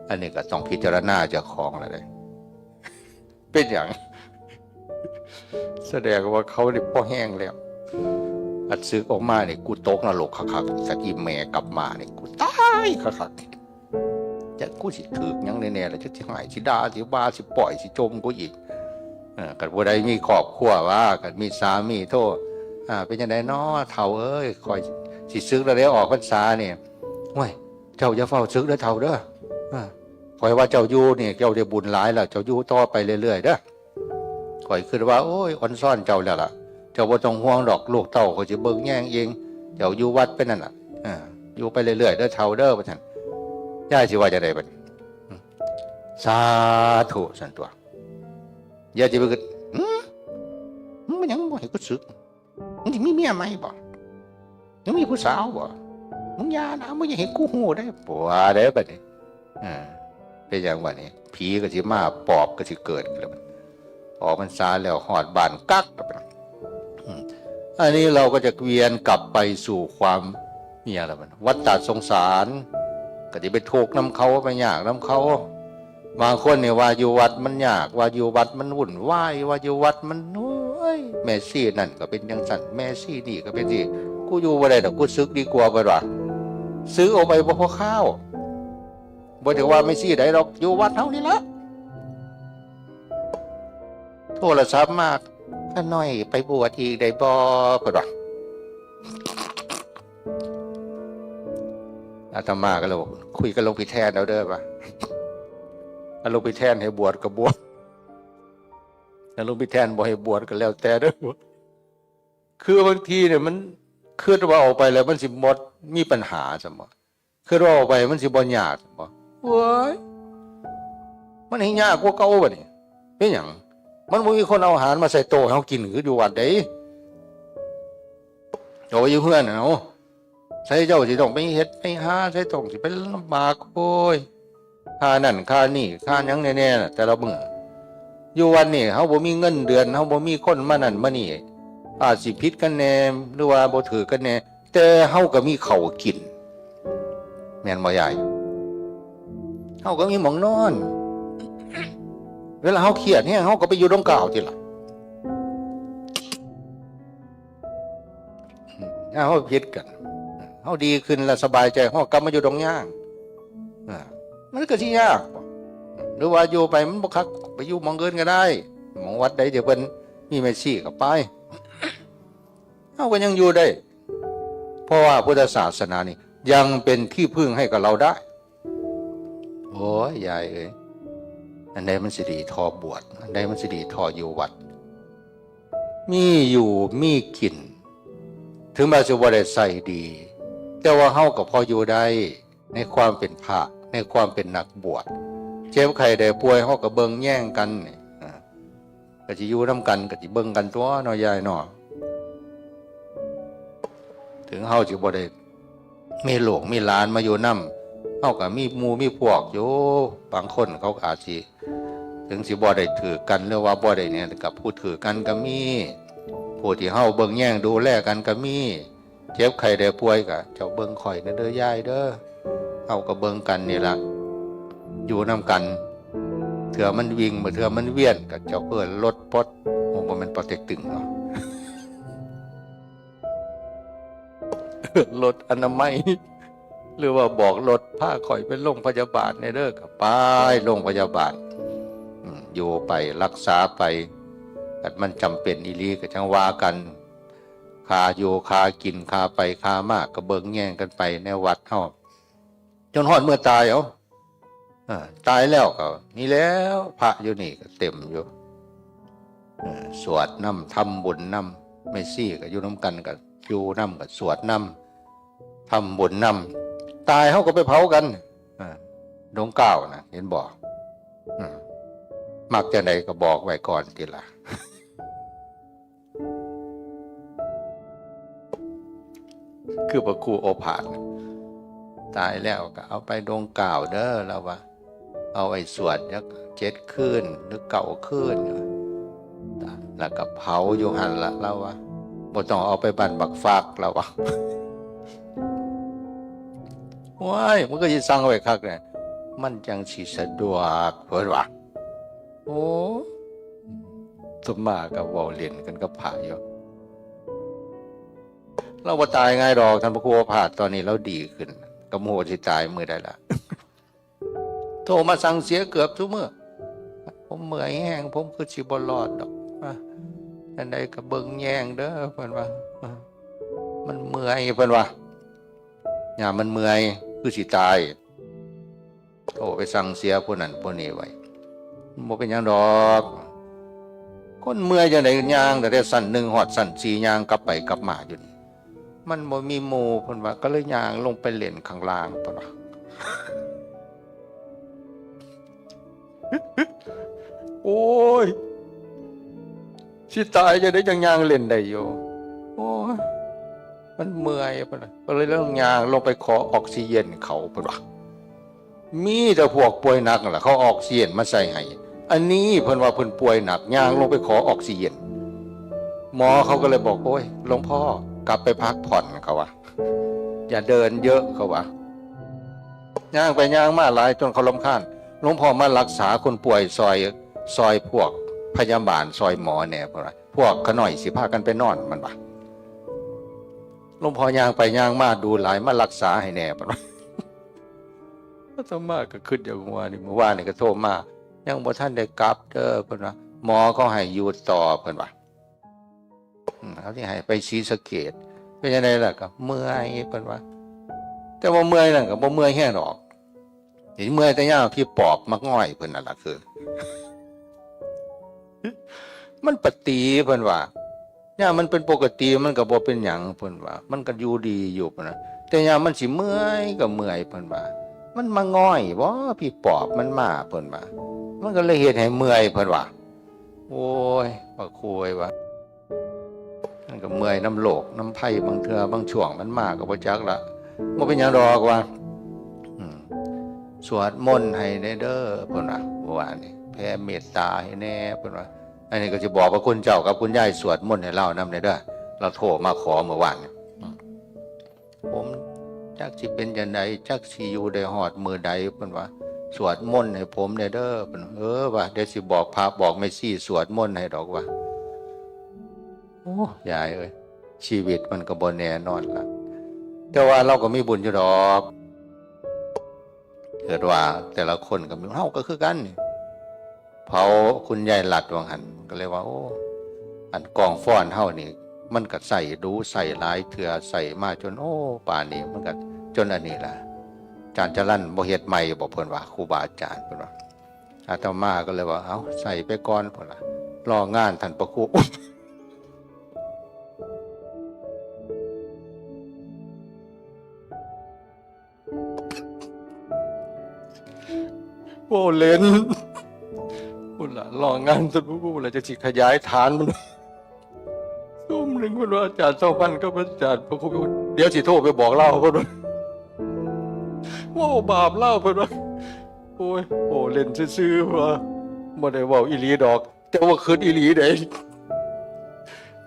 อันนี้ก็ต้องพิจารณาเจ้าของแล้วเด้ เป็นหยัง แสดงว่าเขานี่พอแฮงแล้ว อันสึกออกมานี่ กูตกนรกคักๆ สักอีแม่กลับมานี่ กูตายคักๆ จักกูสิถืกหยังแน่ๆล่ะ จักสิหาย สิด่า สิว่า สิปล่อย สิจมกูอีก เออ คันผู้ใดมีครอบครัวว่า คันมีสามีโทร อ่า เป็นจังใดน้อเฒ่าเอ้ย ข้อยสิสึกแล้วเด้ ออกพรรษานี่ โอ้ย เจ้าอย่าเฝ้าสึกเด้อเฒ่าเด้อ อ่า ข้อยว่าเจ้าอยู่นี่ เจ้าได้บุญหลายแล้ว เจ้าอยู่ต่อไปเรื่อยๆเด้อ ข้อยคิดว่า โอ้ย ออนซอนเจ้าแล้วล่ะ เจ้าบ่ต้องห่วงดอก ลูกเต้าข้อยสิเบิ่งแยงเอง เจ้าอยู่วัดไปนั่นล่ะ อ่า อยู่ไปเรื่อยๆเด้อเฒ่าเด้อ ว่าซั่น ยายสิว่าจังใดบัดนี้ อืม สาธุ ซั่นตัวยายสิไปคิด หือ มึงเป็นหยังบ่ให้กูสึก มึงสิมีเมียใหม่บ่ มึงมีผู้สาวบ่ มึงอย่านะ มึงอย่าให้กูฮู้เด้ บ่ว่าเด้บัดนี้ อ่า เป็นหยังบัดนี้ ผีก็สิมา ปอบก็สิเกิดขึ้นแล้ว ออกพรรษาแล้วฮอดบ้านกักแล้วบัดนี้ อืม อันนี้เราก็จะเวียนกลับไปสู่ความ เนี่ยแหละมัน วัฏฏะสงสาร ก็สิไปทุกข์นำเขา ไปยากนำเขา บางคนเนี่ยว่าอยู่วัดมันยาก ว่าอยู่วัดมันวุ่นวาย ว่าอยู่วัดมัน โอ้ย แม่ชีนั่นก็เป็นจังซั่น แม่ชีนี่ก็เป็นจังซี่ กูอยู่บ่ได้ดอก กูสึกดีกว่า เพิ่นว่า สึกออกไปบ่พอคาว บ่ได้ว่าแม่ชีใดดอก อยู่วัดเฮานี่ละ โทรศัพท์มา "ข้าน้อยไปบวชอีกได้บ่" เพิ่นว่า อาตมาก็เลยบอก "คุยกับหลวงพี่แทนเอาเด้อ" ว่า "ถ้าหลวงพี่แทนให้บวชก็บวช ถ้าหลวงพี่แทนบ่ให้บวชก็แล้วแต่เด้อ" คือบางทีเนี่ยมันคิดว่าออกไปแล้วมันสิบ่มีปัญหาซั่นบ่ คิดว่าออกไปมันสิบ่ยากซั่นบ่ โอ้ย มันให้ยากกว่าเก่าบัดนี้ เป็นหยัง มันบ่มีคนเอาอาหารมาใส่โต๊ะให้เฮากินคืออยู่วัดเด้ เอาไว้อยู่เฮือนน่ะเนาะ ใส่เจ้าสิต้องไปเฮ็ดไปหา ใส่ต้องสิไปลำบาก โอ้ย ค่านั่นค่านี่ ค่าหยังแน่ๆน่ะ แต่ละมื้อ อยู่วัดนี่เฮาบ่มีเงินเดือน เฮาบ่มีคนมานั่นมานี่ อาจสิผิดกันแน่ หรือว่าบ่ถืกกันแน่ แต่เฮาก็มีข้าวกิน แม่นบ่ยาย เฮาก็มีหม่องนอน เวลาเฮาเครียดแฮง เฮาก็ไปอยู่ดงกาวติล่ะ ถ้าเฮาผิดกัน เฮาดีขึ้นแล้วสบายใจ เฮากลับมาอยู่ดงยาง อ่า มันก็สิยากบ่ หรือว่าอยู่ไปมันบ่คัก ไปอยู่หม่องอื่นก็ได้ หม่องวัดใดที่เพิ่นมีแม่ชีก็ไป เฮาก็ยังอยู่ได้ เพราะว่าพุทธศาสนานี่ยังเป็นที่พึ่งให้กับเราได้ โอ้ย ยายเอ้ย อันใดมันสิดีเท่อบวช อันใดมันสิดีเท่ออยู่วัด มีอยู่มีกิน ถึงแม้สิบ่ได้ใส่ดี แต่ว่าเฮาก็พออยู่ได้ ในความเป็นพระ ในความเป็นนักบวช เจ็บไข้ได้ป่วยเฮาก็เบิ่งแยงกันนี่ อ่า ก็สิอยู่นำกัน ก็สิเบิ่งกันตั๊วเนาะ ยายเนาะ ถึงเฮาสิบ่ได้มีลูกมีหลานมาอยู่นำ เฮาก็มีหมู่มีพวกอยู่ บางคนเขาก็อาจสิ ถึงสิบ่ได้ถือกันหรือว่าบ่ได้เนี่ย กับผู้ถือกันก็มี ผู้ที่เฮาเบิ่งแยงดูแลกันก็มี เจ็บไข้ได้ป่วยก็เจ้าเบิ่งข่อยนะเด้อยายเด้อ เฮาก็เบิ่งกันนี่ละ อยู่นำกัน เทื่อมันวิ่ง เทื่อมันเวียนก็เจ้าเอิ้นรถปลด โอ้ บ่แม่นปอเต็กตึงเนาะ รถอนามัย หรือว่าบอกรถพาข่อยไปโรงพยาบาลแหน่เด้อ ก็ไปโรงพยาบาล อืม อยู่ไปรักษาไป คันมันจำเป็นอีหลีก็จั่งว่ากัน ค่าอยู่ค่ากิน ค่าไปค่ามา ก็เบิ่งแยงกันไปในวัดเฮา จนฮอดมื้อตาย เอ้า อ่า ตายแล้วก็นี่แล้ว พระอยู่นี่ก็เต็มอยู่ เออ สวดนำ ทำบุญนำ แม่ชีก็อยู่นำกัน ก็อยู่นำ ก็สวดนำ ทำบุญนำ ตายเฮาก็ไปเผากัน อ่า ดงกล้าวนะ เห็นบ่ อืม มักจั่งใดก็บอกไว้ก่อนติล่ะ คือพระครูโอภาส ตายแล้วก็เอาไปดงกล้าวเด้อ ลาวว่า เอาไว้สวดจักเจ็ดคืนหรือเก้าคืน แล้วก็เผาอยู่หั่นละ ลาวว่า บ่ต้องเอาไปบ้านบักฟาก ลาวว่า โอ้ย มันก็สิสั่งไว้คักแหน่ มันจั่งสิสะดวก เพิ่นว่า โอ้ สมมาก็เว้าเล่นกันกับพระอยู่ ลาวบ่ตายง่ายดอก ท่านพระครูโอภาส ตอนนี้ลาวดีขึ้น ก็บ่ฮู้ว่าสิตายมื้อใดล่ะ โทรมาสั่งเสียเกือบซุมื้อ ผมเมื่อยแฮง ผมคือสิบ่รอดดอก อ่ะ จั่งใดก็เบิ่งแยงเด้อ เพิ่นว่า อ่ะ มันเมื่อย เพิ่นว่า ยามมันเมื่อย คือสิตาย โทรไปสั่งเสียผู้นั้นผู้นี้ไว้ บ่เป็นหยังดอก คนเมื่อยจั่งใดย่างตั้งแต่ชั้นหนึ่งฮอดชั้นสี่ ย่างกลับไปกลับมาอยู่นี่ มันบ่มีหมู่ เพิ่นว่า ก็เลยย่างลงไปเล่นข้างล่าง เพิ่นว่า โอ้ย สิตายจั่งใดจั่งย่างเล่นได้อยู่ โอ้ย มันเมื่อย เพิ่นว่า ก็เลยต้องย่างลงไปขอออกซิเจนเขา เพิ่นว่า มีแต่พวกป่วยหนักนั่นล่ะ เขาเอาออกซิเจนมาใส่ให้ อันนี้เพิ่นว่าเพิ่นป่วยหนัก ย่างลงไปขอออกซิเจน หมอเขาก็เลยบอก โอ้ย หลวงพ่อ กลับไปพักผ่อน เขาว่า อย่าเดินเยอะ เขาว่า ย่างไปย่างมาหลายจนเขารำคาญ หลวงพ่อมารักษาคนป่วยซอย ซอยพวกพยาบาล ซอยหมอแหน่ เพิ่นว่า พวกขาน้อยสิพากันไปนอน มันว่า หลวงพ่อย่างไปย่างมาดูหลาย มารักษาให้แหน่ เพิ่นว่า อาตมาก็คิดอยู่ว่านี่ มื้อวานนี่ก็โทรมา ยังบ่ทันได้กลับเด้อ เพิ่นว่า หมอเขาให้อยู่ต่อ เพิ่นว่า อืม เขาสิให้ไปศรีสะเกษ เป็นจั่งใดล่ะ ก็เมื่อย เพิ่นว่า แต่ว่าเมื่อยนั่นก็บ่เมื่อยแฮงดอก สิเมื่อยแต่ยามผีปอบมาง่อยเพิ่นนั่นล่ะ คือ มันปกติ เพิ่นว่า ยามมันเป็นปกติมันก็บ่เป็นหยัง เพิ่นว่า มันก็อยู่ดีอยู่ เพิ่นว่า แต่ยามมันสิเมื่อยก็เมื่อย เพิ่นว่า มันมาง่อยบ่ ผีปอบมันมา เพิ่นว่า มันก็เลยเฮ็ดให้เมื่อย เพิ่นว่า โอ้ย บักคุยว่า มันก็เมื่อยนำโรคนำภัย บางเทื่อบางช่วงมันมาก็บ่จักละ บ่เป็นหยังดอกว่า อืม สวดมนต์ให้แหน่เด้อ เพิ่นว่า เมื่อวานนี้ แผ่เมตตาให้แหน่ เพิ่นว่า อันนี้ก็สิบอกว่าคุณเจ้ากับคุณยายสวดมนต์ให้ลาวนำแหน่เด้อ ลาวโทรมาขอเมื่อวานนี้ อืม ผมจักสิเป็นจั่งใด จักสิอยู่ได้ฮอดมื้อใด เพิ่นว่า สวดมนต์ให้ผมแหน่เด้อ เพิ่น เออ ว่า เดี๋ยวสิบอกพระบอกแม่ชีสวดมนต์ให้ดอกว่า โอ้ ยายเอ้ย ชีวิตมันก็บ่แน่นอนละ แต่ว่าลาวก็มีบุญอยู่ดอก เกิดว่าแต่ละคนก็มี เฮาก็คือกันนี่ เผาคุณยายหลัดว่าหั่น ก็เลยว่า โอ้ อันกองฟ้อนเฮานี่ มันก็ใช้ดู๋ใช้หลายเทื่อ ใช้มาจน โอ้ ป่านนี้มันก็จนอันนี้ล่ะ อาจารย์จรัญบ่เฮ็ดใหม่บ่ เพิ่นว่า ครูบาอาจารย์เพิ่นว่า อาตมาก็เลยว่า เอ้า ใช้ไปก่อน เพิ่นว่า รองานท่านพระครู โอ้ เล่น พุ้นล่ะ รองานท่านพระครูล่ะ จั่งสิขยายฐานมัน ซุมหนึ่ง พิ่นว่า "อาจารย์ทองพันกับอาจารย์พระครูพิบูล เดี๋ยวสิโทรไปบอกลาว" เพิ่นว่า "โอ้ บาปลาว" เพิ่นว่า "โอ้ย โอ้ เล่นซื่อๆ" ว่า "บ่ได้เว้าอีหลีดอก แต่ว่าคิดอีหลีเด้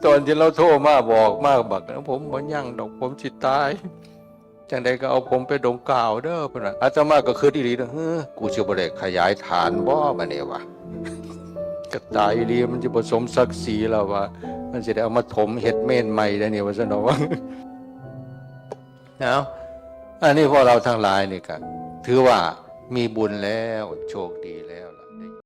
ตอนที่ลาวโทรมาบอกมา บัก ผมบ่ยังดอก ผมสิตาย จั่งใดก็เอาผมไปดมกาวเด้อ" เพิ่นว่า อาตมาก็คิดอีหลีเด้อ "เฮ้อ กูสิบ่ได้ขยายฐานบ่บัดนี้วะ ก็ตายอีหลี มันสิบ่สมศักดิ์ศรีแล้ววะ มันสิได้เอามาถมเฮ็ดเมนใหม่ได้นี่" ว่าซั่นดอก เอา อันนี้พวกเราทั้งหลายนี่ก็ถือว่ามีบุญแล้ว โชคดีแล้วล่ะ